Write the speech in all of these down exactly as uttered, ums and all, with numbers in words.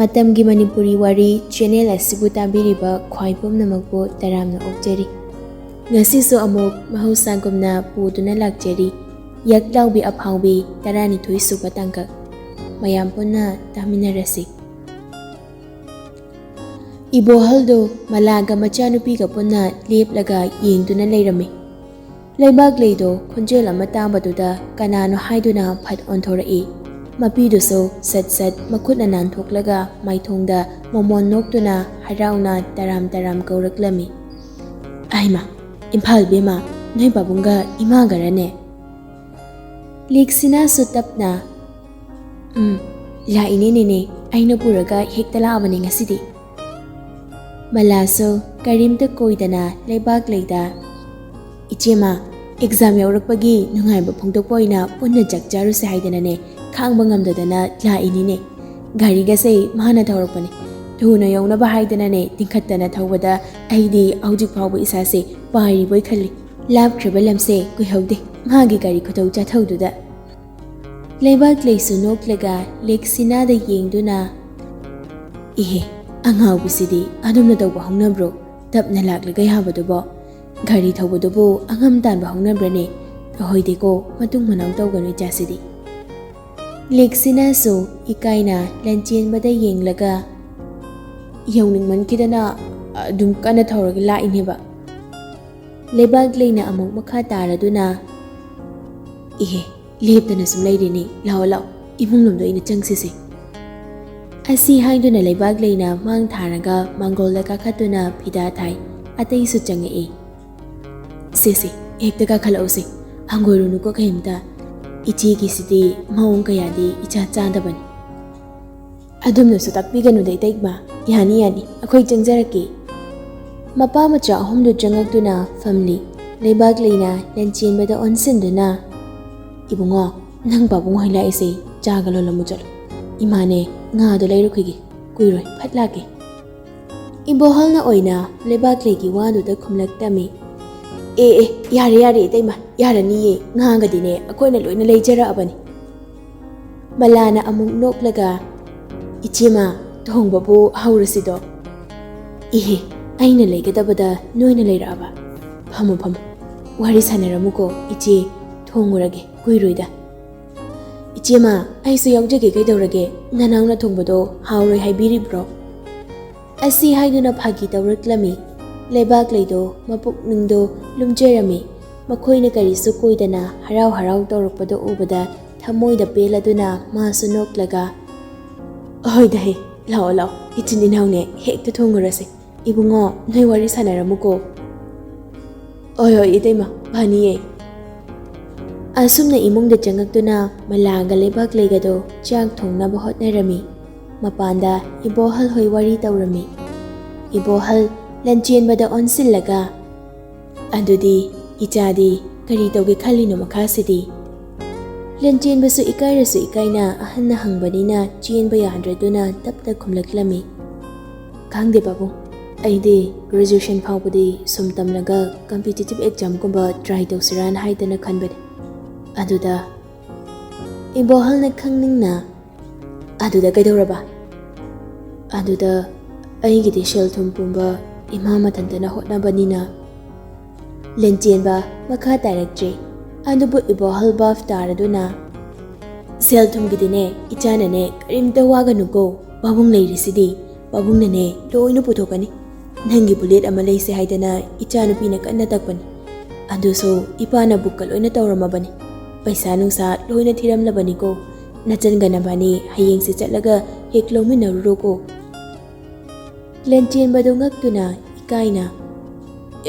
ꯃꯇꯝꯒꯤ ꯃꯅꯤꯄꯨꯔꯤ ꯋꯥꯔꯤ ꯆꯦꯅꯦꯜ ꯑꯁꯤꯕꯨ ꯇꯥꯕꯤꯔꯤꯕ ꯈ꯭ꯋꯥꯏ ꯄꯨꯝꯅꯃꯛꯄꯨ ꯇꯔꯥꯝꯅ ꯑꯣꯛꯆꯔꯤ꯫ ꯉꯁꯤꯁꯨ ꯑꯃꯨꯛ ꯃꯍꯧꯁꯥꯒꯨꯝꯅ ꯄꯨꯗꯨꯅ ꯂꯥꯛꯆꯔꯤ, ꯌꯛꯂꯥꯎꯕꯤ ꯑꯐꯥꯎꯕꯤ ꯇꯔꯥꯅꯤꯊꯣꯏ ꯁꯨꯕ ꯇꯥꯡꯀꯛ꯫ ꯃꯌꯥꯝ ꯄꯨꯟꯅ ꯇꯥꯃꯤꯟꯅꯔꯁꯤ꯫ ꯏꯕꯣꯍꯜꯗꯨ ꯃꯂꯥꯒ ꯃꯆꯥꯅꯨꯄꯤꯒ ꯄꯨꯟꯅ ꯂꯦꯞꯂꯒ ꯌꯦꯡꯗꯨꯅ ꯂꯩꯔꯝꯃꯤ꯫ ꯂꯩꯕꯥꯛꯂꯩꯗꯣ ꯈꯣꯟꯖꯦꯜ ꯑꯃ ꯇꯥꯕꯗꯨꯗ ꯀꯅꯥꯅꯣ ꯍꯥꯏꯗꯨꯅ ꯐꯠ ꯑꯣꯟꯊꯣꯔꯛꯏ꯫ ꯃꯄꯤꯗꯨꯁꯨ ꯁꯠ ꯁꯠ ꯃꯈꯨꯠꯅ ꯅꯥꯟꯊꯣꯛꯂꯒ ꯃꯥꯏꯊꯣꯡꯗ ꯃꯣꯃꯣꯟ ꯅꯣꯛꯇꯨꯅ ꯍꯔꯥꯎꯅ ꯇꯔꯥꯝ ꯇꯔꯥꯝ ꯀꯧꯔꯛꯂꯝꯃꯤ꯫ "ꯑꯩꯃ, ꯏꯝꯐꯥꯜ ꯕꯦꯝꯃ, ꯅꯣꯏ ꯄꯥꯕꯨꯡꯒ ꯏꯃꯥꯒꯔꯅꯦ?" ꯂꯤꯛꯁꯤꯅꯁꯨ ꯇꯞꯅ, "ꯎꯝ, ꯂꯥꯛꯏꯅꯦ ꯅꯦꯅꯦ, ꯑꯩꯅ ꯄꯨꯔꯒ ꯍꯦꯛꯇ ꯂꯥꯛꯑꯕꯅꯦ ꯉꯁꯤꯗꯤ꯫" ꯃꯂꯥꯁꯨ ꯀꯔꯤꯝꯇ ꯀꯣꯏꯗꯅ ꯂꯩꯕꯥꯛꯂꯩꯗ, "ꯏꯆꯦꯃ, ꯑꯦꯛꯖꯥꯝ ꯌꯥꯎꯔꯛꯄꯒꯤ ꯅꯨꯡꯉꯥꯏꯕ ꯐꯣꯡꯗꯣꯛꯄ ꯑꯣꯏꯅ ꯄꯨꯟꯅ ꯆꯥꯛ ꯆꯥꯔꯨꯁꯦ ꯍꯥꯏꯗꯅꯅꯦ, ꯈꯥꯡꯕ ꯉꯝꯗꯗꯅ ꯂꯥꯛꯏꯅꯤꯅꯦ꯫ ꯒꯥꯔꯤꯒꯁꯦ ꯃꯥꯅ ꯊꯧꯔꯛꯄꯅꯦ꯫ ꯊꯨꯅ ꯌꯧꯅꯕ ꯍꯥꯏꯗꯅꯅꯦ ꯇꯤꯡꯈꯠꯇꯅ ꯊꯧꯕꯗ ꯑꯩꯗꯤ ꯍꯧꯖꯤꯛ ꯐꯥꯎꯕ ꯏꯁꯥꯁꯦ ꯄꯥꯏꯔꯤꯕꯣꯏ ꯈꯜꯂꯤ꯫ ꯂꯥꯞꯈ꯭ꯔꯕ ꯂꯝꯁꯦ ꯀꯨꯏꯍꯧꯗꯦ ꯃꯥꯒꯤ ꯒꯥꯔꯤ ꯈꯨꯊꯧ ꯆꯥꯊꯧꯗꯨꯗ꯫" ꯂꯩꯕꯥꯛꯂꯩꯁꯨ ꯅꯣꯛꯂꯒ ꯂꯦꯛꯁꯤꯅꯥꯗ ꯌꯦꯡꯗꯨꯅ, "ꯏꯍꯦ, ꯑꯉꯥꯎꯕꯤꯁꯤꯗꯤ ꯑꯗꯨꯝꯅ ꯇꯧꯕ ꯍꯧꯅꯕ꯭ꯔꯣ? ꯇꯞꯅ ꯂꯥꯛꯂꯒ ꯌꯥꯕꯗꯨꯕꯣ? ꯒꯥꯔꯤ ꯊꯧꯕꯗꯨꯕꯨ ꯑꯉꯝ ꯇꯥꯟꯕ ꯍꯧꯅꯕ꯭ꯔꯅꯦ? ꯑꯣꯏꯗꯦꯀꯣ, ꯃꯇꯨꯡ ꯃꯅꯥꯎ ꯇꯧꯒꯅꯨ ꯏꯆꯥꯁꯤꯗꯤ꯫" ꯂꯦꯛꯁꯤꯅꯥꯁꯨ ꯏꯀꯥꯏꯅ ꯂꯟꯆꯦꯟꯕꯗ ꯌꯦꯡꯂꯒ, "ꯌꯧꯅꯤꯡꯃꯟꯈꯤꯗꯅ ꯑꯗꯨꯝ ꯀꯟꯅ ꯊꯧꯔꯒ ꯂꯥꯛꯏꯅꯦꯕ꯫" ꯂꯩꯕꯥꯛꯂꯩꯅ ꯑꯃꯨꯛ ꯃꯈꯥ ꯇꯥꯔꯗꯨꯅ, "ꯏꯍꯦ, ꯂꯦꯞꯇꯅ ꯁꯨꯝ ꯂꯩꯔꯦꯅꯦ, ꯂꯥꯛꯑꯣ ꯂꯥꯛꯑꯣ, ꯏꯃꯨꯡ ꯂꯣꯝꯗ ꯑꯣꯏꯅ ꯆꯪꯁꯤꯁꯦ꯫" ꯑꯁꯤ ꯍꯥꯏꯗꯨꯅ ꯂꯩꯕꯥꯛꯂꯩꯅ ꯃꯥꯡ ꯊꯥꯔꯒ ꯃꯥꯡꯒꯣꯜꯗ ꯀꯥꯈꯠꯇꯨꯅ ꯐꯤꯗꯥ ꯊꯥꯏ꯫ ꯑꯇꯩꯁꯨ ꯆꯪꯉꯛꯏ꯫ "ꯁꯦ ꯁꯦ, ꯍꯦꯛꯇ ꯀꯥꯈꯠꯂꯛꯎꯁꯦ, ꯍꯪꯒꯣꯏꯔꯨꯅꯨꯀꯣ ꯀꯩꯝꯇ꯫ ꯏꯆꯦꯒꯤꯁꯤꯗꯤ ꯃꯑꯣꯡ ꯀꯌꯥꯗꯤ ꯏꯆꯥ ꯆꯥꯗꯕꯅꯤ꯫" "ꯑꯗꯨꯝꯅꯁꯨ ꯇꯥꯛꯄꯤꯒꯅꯨꯗ ꯏꯇꯩꯃ, ꯌꯥꯅꯤ ꯌꯥꯅꯤ, ꯑꯩꯈꯣꯏ ꯆꯪꯖꯔꯛꯀꯦ꯫" ꯃꯄꯥ ꯃꯆꯥ ꯑꯍꯨꯝꯗꯨ ꯆꯪꯉꯛꯇꯨꯅ ꯐꯝꯂꯤ꯫ ꯂꯩꯕꯥꯛꯂꯩꯅ ꯂꯟꯆꯦꯟꯕꯗ ꯑꯣꯟꯁꯤꯟꯗꯨꯅ, "ꯏꯕꯨꯡꯉꯣ, ꯅꯪ ꯄꯥꯕꯨꯡ ꯍꯣꯏ ꯂꯥꯛꯏꯁꯦ, ꯆꯥꯒ ꯂꯣꯜꯂꯝꯃꯨ ꯆꯠꯂꯣ꯫ ꯏꯃꯥꯅꯦ, ꯉꯥꯗꯣ ꯂꯩꯔꯨꯈꯤꯒꯦ, ꯀꯨꯏꯔꯣꯏ, ꯐꯠ ꯂꯥꯛꯀꯦ꯫" ꯏꯕꯣꯍꯜꯅ ꯑꯣꯏꯅ ꯂꯩꯕꯥꯛꯂꯩꯒꯤ ꯋꯥꯗꯨꯗ ꯈꯨꯝꯂꯛ ꯇꯝꯃꯤ꯫ "ꯑꯦ ꯑꯦ, ꯌꯥꯔꯦ ꯌꯥꯔꯦ ꯏꯇꯩꯃ, ꯌꯥꯔꯅꯤꯌꯦ, ꯉꯥꯒꯗꯤꯅꯦ ꯑꯩꯈꯣꯏꯅ ꯂꯣꯏꯅ ꯂꯩꯖꯔꯛꯑꯕꯅꯤ꯫" ꯃꯂꯥꯅ ꯑꯃꯨꯛ ꯅꯣꯛꯂꯒ, "ꯏꯆꯦꯃ, ꯊꯣꯡꯕꯕꯨ ꯍꯧꯔꯁꯤꯗꯣ꯫ ꯏꯍꯦ, ꯑꯩꯅ ꯂꯩꯒꯗꯕꯗ ꯅꯣꯏꯅ ꯂꯩꯔꯛꯑꯕ? ꯐꯝꯃꯨ, ꯐꯝꯃꯨ, ꯋꯥꯔꯤ ꯁꯥꯟꯅꯔꯝꯃꯨꯀꯣ ꯏꯆꯦ꯫ ꯊꯣꯡꯉꯨꯔꯒꯦ, ꯀꯨꯏꯔꯣꯏꯗ꯫ ꯏꯆꯦꯃ, ꯑꯩꯁꯨ ꯌꯥꯎꯖꯒꯦ, ꯀꯩꯗꯧꯔꯒꯦ? ꯅꯅꯥꯎꯅ ꯊꯣꯡꯕꯗꯣ ꯍꯥꯎꯔꯣꯏ ꯍꯥꯏꯕꯤꯔꯤꯕ꯭ꯔꯣ? ꯑꯁꯤ ꯍꯥꯏꯗꯨꯅ ꯐꯥꯒꯤ ꯇꯧꯔꯛꯂꯝꯃꯤ꯫ ꯂꯩꯕꯥꯛ ꯂꯩꯗꯣ ꯃꯄꯨꯛꯅꯤꯡꯗꯣ ꯂꯨꯝꯖꯔꯝꯃꯤ꯫ ꯃꯈꯣꯏꯅ ꯀꯔꯤꯁꯨ ꯀꯣꯏꯗꯅ ꯍꯔꯥꯎ ꯍꯔꯥꯎ ꯇꯧꯔꯛꯄꯗꯣ ꯎꯕꯗ ꯊꯃꯣꯏꯗ ꯄꯦꯜꯂꯗꯨꯅ ꯃꯥꯁꯨ ꯅꯣꯛꯂꯒ, "ꯍꯣꯏꯗ ꯍꯦ, ꯂꯥꯛꯑꯣ ꯂꯥꯛꯑꯣ, ꯏꯆꯤꯟ ꯏꯅꯥꯎꯅꯦ, ꯍꯦꯛꯇ ꯊꯣꯡꯉꯨꯔꯁꯦ꯫ ꯏꯕꯨꯡꯉꯣ, ꯅꯣꯏ ꯋꯥꯔꯤ ꯁꯥꯟꯅꯔꯝꯃꯨꯀꯣ꯫" "ꯍꯣꯏ ꯍꯣꯏ ꯏꯇꯩꯃ, ꯐꯅꯤꯌꯦ꯫" ꯑꯁꯨꯝꯅ ꯏꯃꯨꯡꯗ ꯆꯪꯉꯛꯇꯨꯅ ꯃꯂꯥꯒ ꯂꯩꯕꯥꯛ ꯂꯩꯒꯗꯣ ꯆꯥꯛ ꯊꯣꯡꯅꯕ ꯍꯣꯠꯅꯔꯝꯃꯤ꯫ ꯃꯄꯥꯟꯗ ꯏꯕꯣꯍꯜ ꯍꯣꯏ ꯋꯥꯔꯤ ꯇꯧꯔꯝꯃꯤ꯫ ꯏꯕꯣꯍꯜ ꯂꯟꯆꯦꯟꯕꯗ ꯑꯣꯟꯁꯤꯜꯂꯒ, "ꯑꯗꯨꯗꯤ ꯏꯆꯥꯗꯤ ꯀꯔꯤ ꯇꯧꯒꯦ ꯈꯜꯂꯤꯅꯣ ꯃꯈꯥꯁꯤꯗꯤ?" ꯂꯟꯆꯦꯟꯕꯁꯨ ꯏꯀꯥꯏꯔꯁꯨ ꯏꯀꯥꯏꯅ ꯑꯍꯟꯅ ꯍꯪꯕꯅꯤꯅ ꯆꯦꯟꯕ ꯌꯥꯗ꯭ꯔꯗꯨꯅ ꯇꯞꯅ ꯈꯨꯝꯂꯛꯂꯝꯃꯤ꯫ "ꯈꯪꯗꯦ ꯄꯥꯕꯨꯡ, ꯑꯩꯗꯤ graduation ꯐꯥꯎꯕꯗꯤ ꯁꯨꯝ ꯇꯝꯂꯒ competitive examꯒꯨꯝꯕ try ꯇꯧꯁꯤꯔꯥꯅ ꯍꯥꯏꯗꯅ ꯈꯟꯕꯅꯤ꯫" ꯑꯗꯨꯗ ꯏꯕꯣꯍꯜꯅ ꯈꯪꯅꯤꯡꯅ, "ꯑꯗꯨꯗ ꯀꯩꯗꯧꯔꯕ?" "ꯑꯗꯨꯗ ꯑꯩꯒꯤꯗꯤ ꯁꯦꯜ ꯊꯨꯝ ꯄꯨꯝꯕ ꯏꯃꯥ ꯃꯊꯟꯇꯅ ꯍꯣꯠꯅꯕꯅꯤꯅ꯫" ꯂꯦꯟꯆꯦꯟꯕ ꯃꯈꯥ ꯇꯥꯔꯛꯇ꯭ꯔꯦ꯫ ꯑꯗꯨꯕꯨ ꯏꯕꯣꯍꯜ ꯚꯥꯞ ꯇꯥꯔꯗꯨꯅ, "ꯁꯦꯜ ꯊꯨꯝꯒꯤꯗꯤꯅꯦ, ꯏꯆꯥꯅꯅꯦ, ꯀꯔꯤꯝꯇ ꯋꯥꯒꯅꯨꯀꯣ, ꯄꯥꯕꯨꯡ ꯂꯩꯔꯤꯁꯤꯗꯤ꯫ ꯄꯥꯕꯨꯡꯅꯅꯦ, ꯂꯣꯏꯅ ꯄꯨꯊꯣꯛꯀꯅꯤ꯫ ꯅꯪꯒꯤ bullet ꯑꯃ ꯂꯩꯁꯦ ꯍꯥꯏꯗꯅ ꯏꯆꯥꯅꯨꯄꯤꯅ ꯀꯟꯅ ꯇꯛꯄꯅꯤ꯫ ꯑꯗꯨꯁꯨ ꯏꯄꯥꯅ bookꯀ ꯂꯣꯏꯅ ꯇꯧꯔꯝꯃꯕꯅꯤ꯫ ꯄꯩꯁꯥ ꯅꯨꯡꯁꯥ ꯂꯣꯏꯅ ꯊꯤꯔꯝꯂꯕꯅꯤꯀꯣ꯫ ꯅꯆꯟꯒ ꯅꯕꯥꯅꯤ ꯍꯌꯦꯡꯁꯦ ꯆꯠꯂꯒ ꯍꯦꯛ ꯂꯧꯃꯤꯟꯅꯔꯨꯔꯣꯀꯣ꯫" ꯂꯦꯟꯆꯦꯟꯕꯗꯨ ꯉꯛꯇꯨꯅ ꯏꯀꯥꯏꯅ,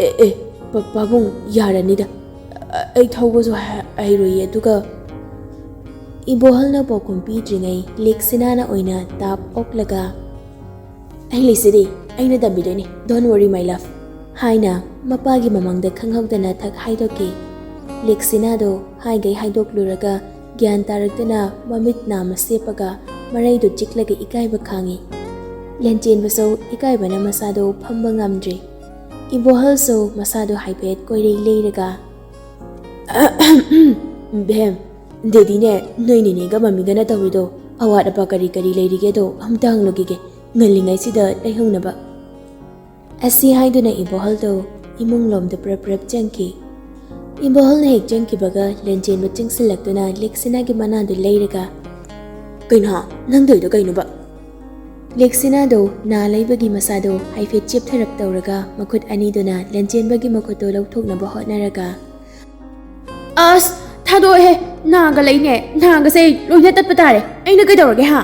"ꯑꯦ, ꯑꯦ, ꯄꯥ-, ꯄꯥꯕꯨꯡ, ꯌꯥꯔꯅꯤꯗ꯫ ꯑ-, ꯑꯩ ꯊꯧꯕꯁꯨ ꯍ-, ꯍꯩꯔꯣꯏꯌꯦ, ꯑꯗꯨꯒ꯫" ꯏꯕꯣꯍꯜꯅ ꯄꯥꯎꯈꯨꯝ ꯄꯤꯗ꯭ꯔꯤꯉꯩ ꯂꯦꯛꯁꯤꯅꯥꯅ ꯑꯣꯏꯅ ꯇꯥꯞ ꯑꯣꯛꯂꯒ, "ꯑꯩ ꯂꯩꯁꯤꯗꯤ, ꯑꯩꯅ ꯇꯝꯕꯤꯗꯣꯏꯅꯤ, don't worry, my love," ꯍꯥꯏꯅ ꯃꯄꯥꯒꯤ ꯃꯃꯥꯡꯗ ꯈꯪꯍꯧꯗꯅ ꯊꯛ ꯍꯥꯏꯗꯣꯛꯈꯤ꯫ ꯂꯦꯛꯁꯤꯅꯥꯗꯣ ꯍꯥꯏꯒꯩ ꯍꯥꯏꯗꯣꯛꯂꯨꯔꯒ ꯒ꯭ꯌꯥꯟ ꯇꯥꯔꯛꯇꯅ ꯃꯃꯤꯠ ꯅꯥꯝꯃ ꯁꯦꯞꯄꯒ ꯃꯔꯩꯗꯨ ꯆꯤꯛꯂꯒ ꯏꯀꯥꯏꯕ ꯈꯥꯡꯉꯤ꯫ ꯂꯦꯟꯆꯦꯟꯕꯁꯨ ꯏꯀꯥꯏꯕꯅ ꯃꯁꯥꯗꯣ ꯐꯝꯕ ꯉꯝꯗ꯭ꯔꯦ꯫ ꯏꯕꯣꯍꯜꯁꯨ ꯃꯁꯥꯗꯣ ꯍꯥꯏꯐꯦꯠ ꯀꯣꯏꯔꯩ ꯂꯩꯔꯒ, "ꯕꯦꯝ, ꯗꯦꯗꯤꯅꯦ, ꯅꯣꯏ ꯅꯦꯅꯦꯒ ꯃꯃꯤꯒꯅ ꯇꯧꯔꯤꯗꯣ ꯑꯋꯥꯠ ꯑꯄꯥ ꯀꯔꯤ ꯀꯔꯤ ꯂꯩꯔꯤꯒꯦꯗꯣ ꯑꯝꯇ ꯍꯪꯂꯨꯈꯤꯒꯦ꯫ ꯉꯜꯂꯤꯉꯩꯁꯤꯗ ꯂꯩꯍꯧꯅꯕ꯫ ꯑꯁꯤ ꯍꯥꯏꯗꯨꯅ ꯏꯕꯣꯍꯜꯗꯣ ꯏꯃꯨꯡꯂꯣꯝꯗ ꯄ꯭ꯔꯞ ꯄ꯭ꯔꯞ ꯆꯪꯈꯤ꯫ ꯏꯕꯣꯍꯜꯅ ꯍꯦꯛ ꯆꯪꯈꯤꯕꯒ ꯂꯦꯟꯆꯦꯟꯕ ꯆꯪꯁꯤꯜꯂꯛꯇꯨꯅ ꯂꯦꯛꯁꯤꯅꯥꯒꯤ ꯃꯅꯥꯗꯨ ꯂꯩꯔꯒ, "ꯀꯩꯅꯣ ꯍꯥ? ꯅꯪ ꯇꯧꯔꯤꯗꯣ ꯀꯩꯅꯣꯕ?" ꯂꯦꯛꯁꯤꯅꯥꯗꯣ ꯅꯥ ꯂꯩꯕꯒꯤ ꯃꯁꯥꯗꯣ ꯍꯥꯏꯐꯦꯠ ꯆꯦꯞꯊꯔꯞ ꯇꯧꯔꯒ ꯃꯈꯨꯠ ꯑꯅꯤꯗꯨꯅ ꯂꯦꯟꯆꯦꯟꯕꯒꯤ ꯃꯈꯨꯠꯇꯣ ꯂꯧꯊꯣꯛꯅꯕ ꯍꯣꯠꯅꯔꯒ, "ꯑꯁ, ꯊꯥꯗꯣꯛꯑꯣꯍꯦ꯫ ꯅꯥꯒ ꯂꯩꯅꯦ꯫ ꯅꯥꯒꯁꯦ ꯂꯣꯏꯅ ꯇꯠꯄ ꯇꯥꯔꯦ꯫ ꯑꯩꯅ ꯀꯩꯗꯧꯔꯒꯦ ꯍꯥ?"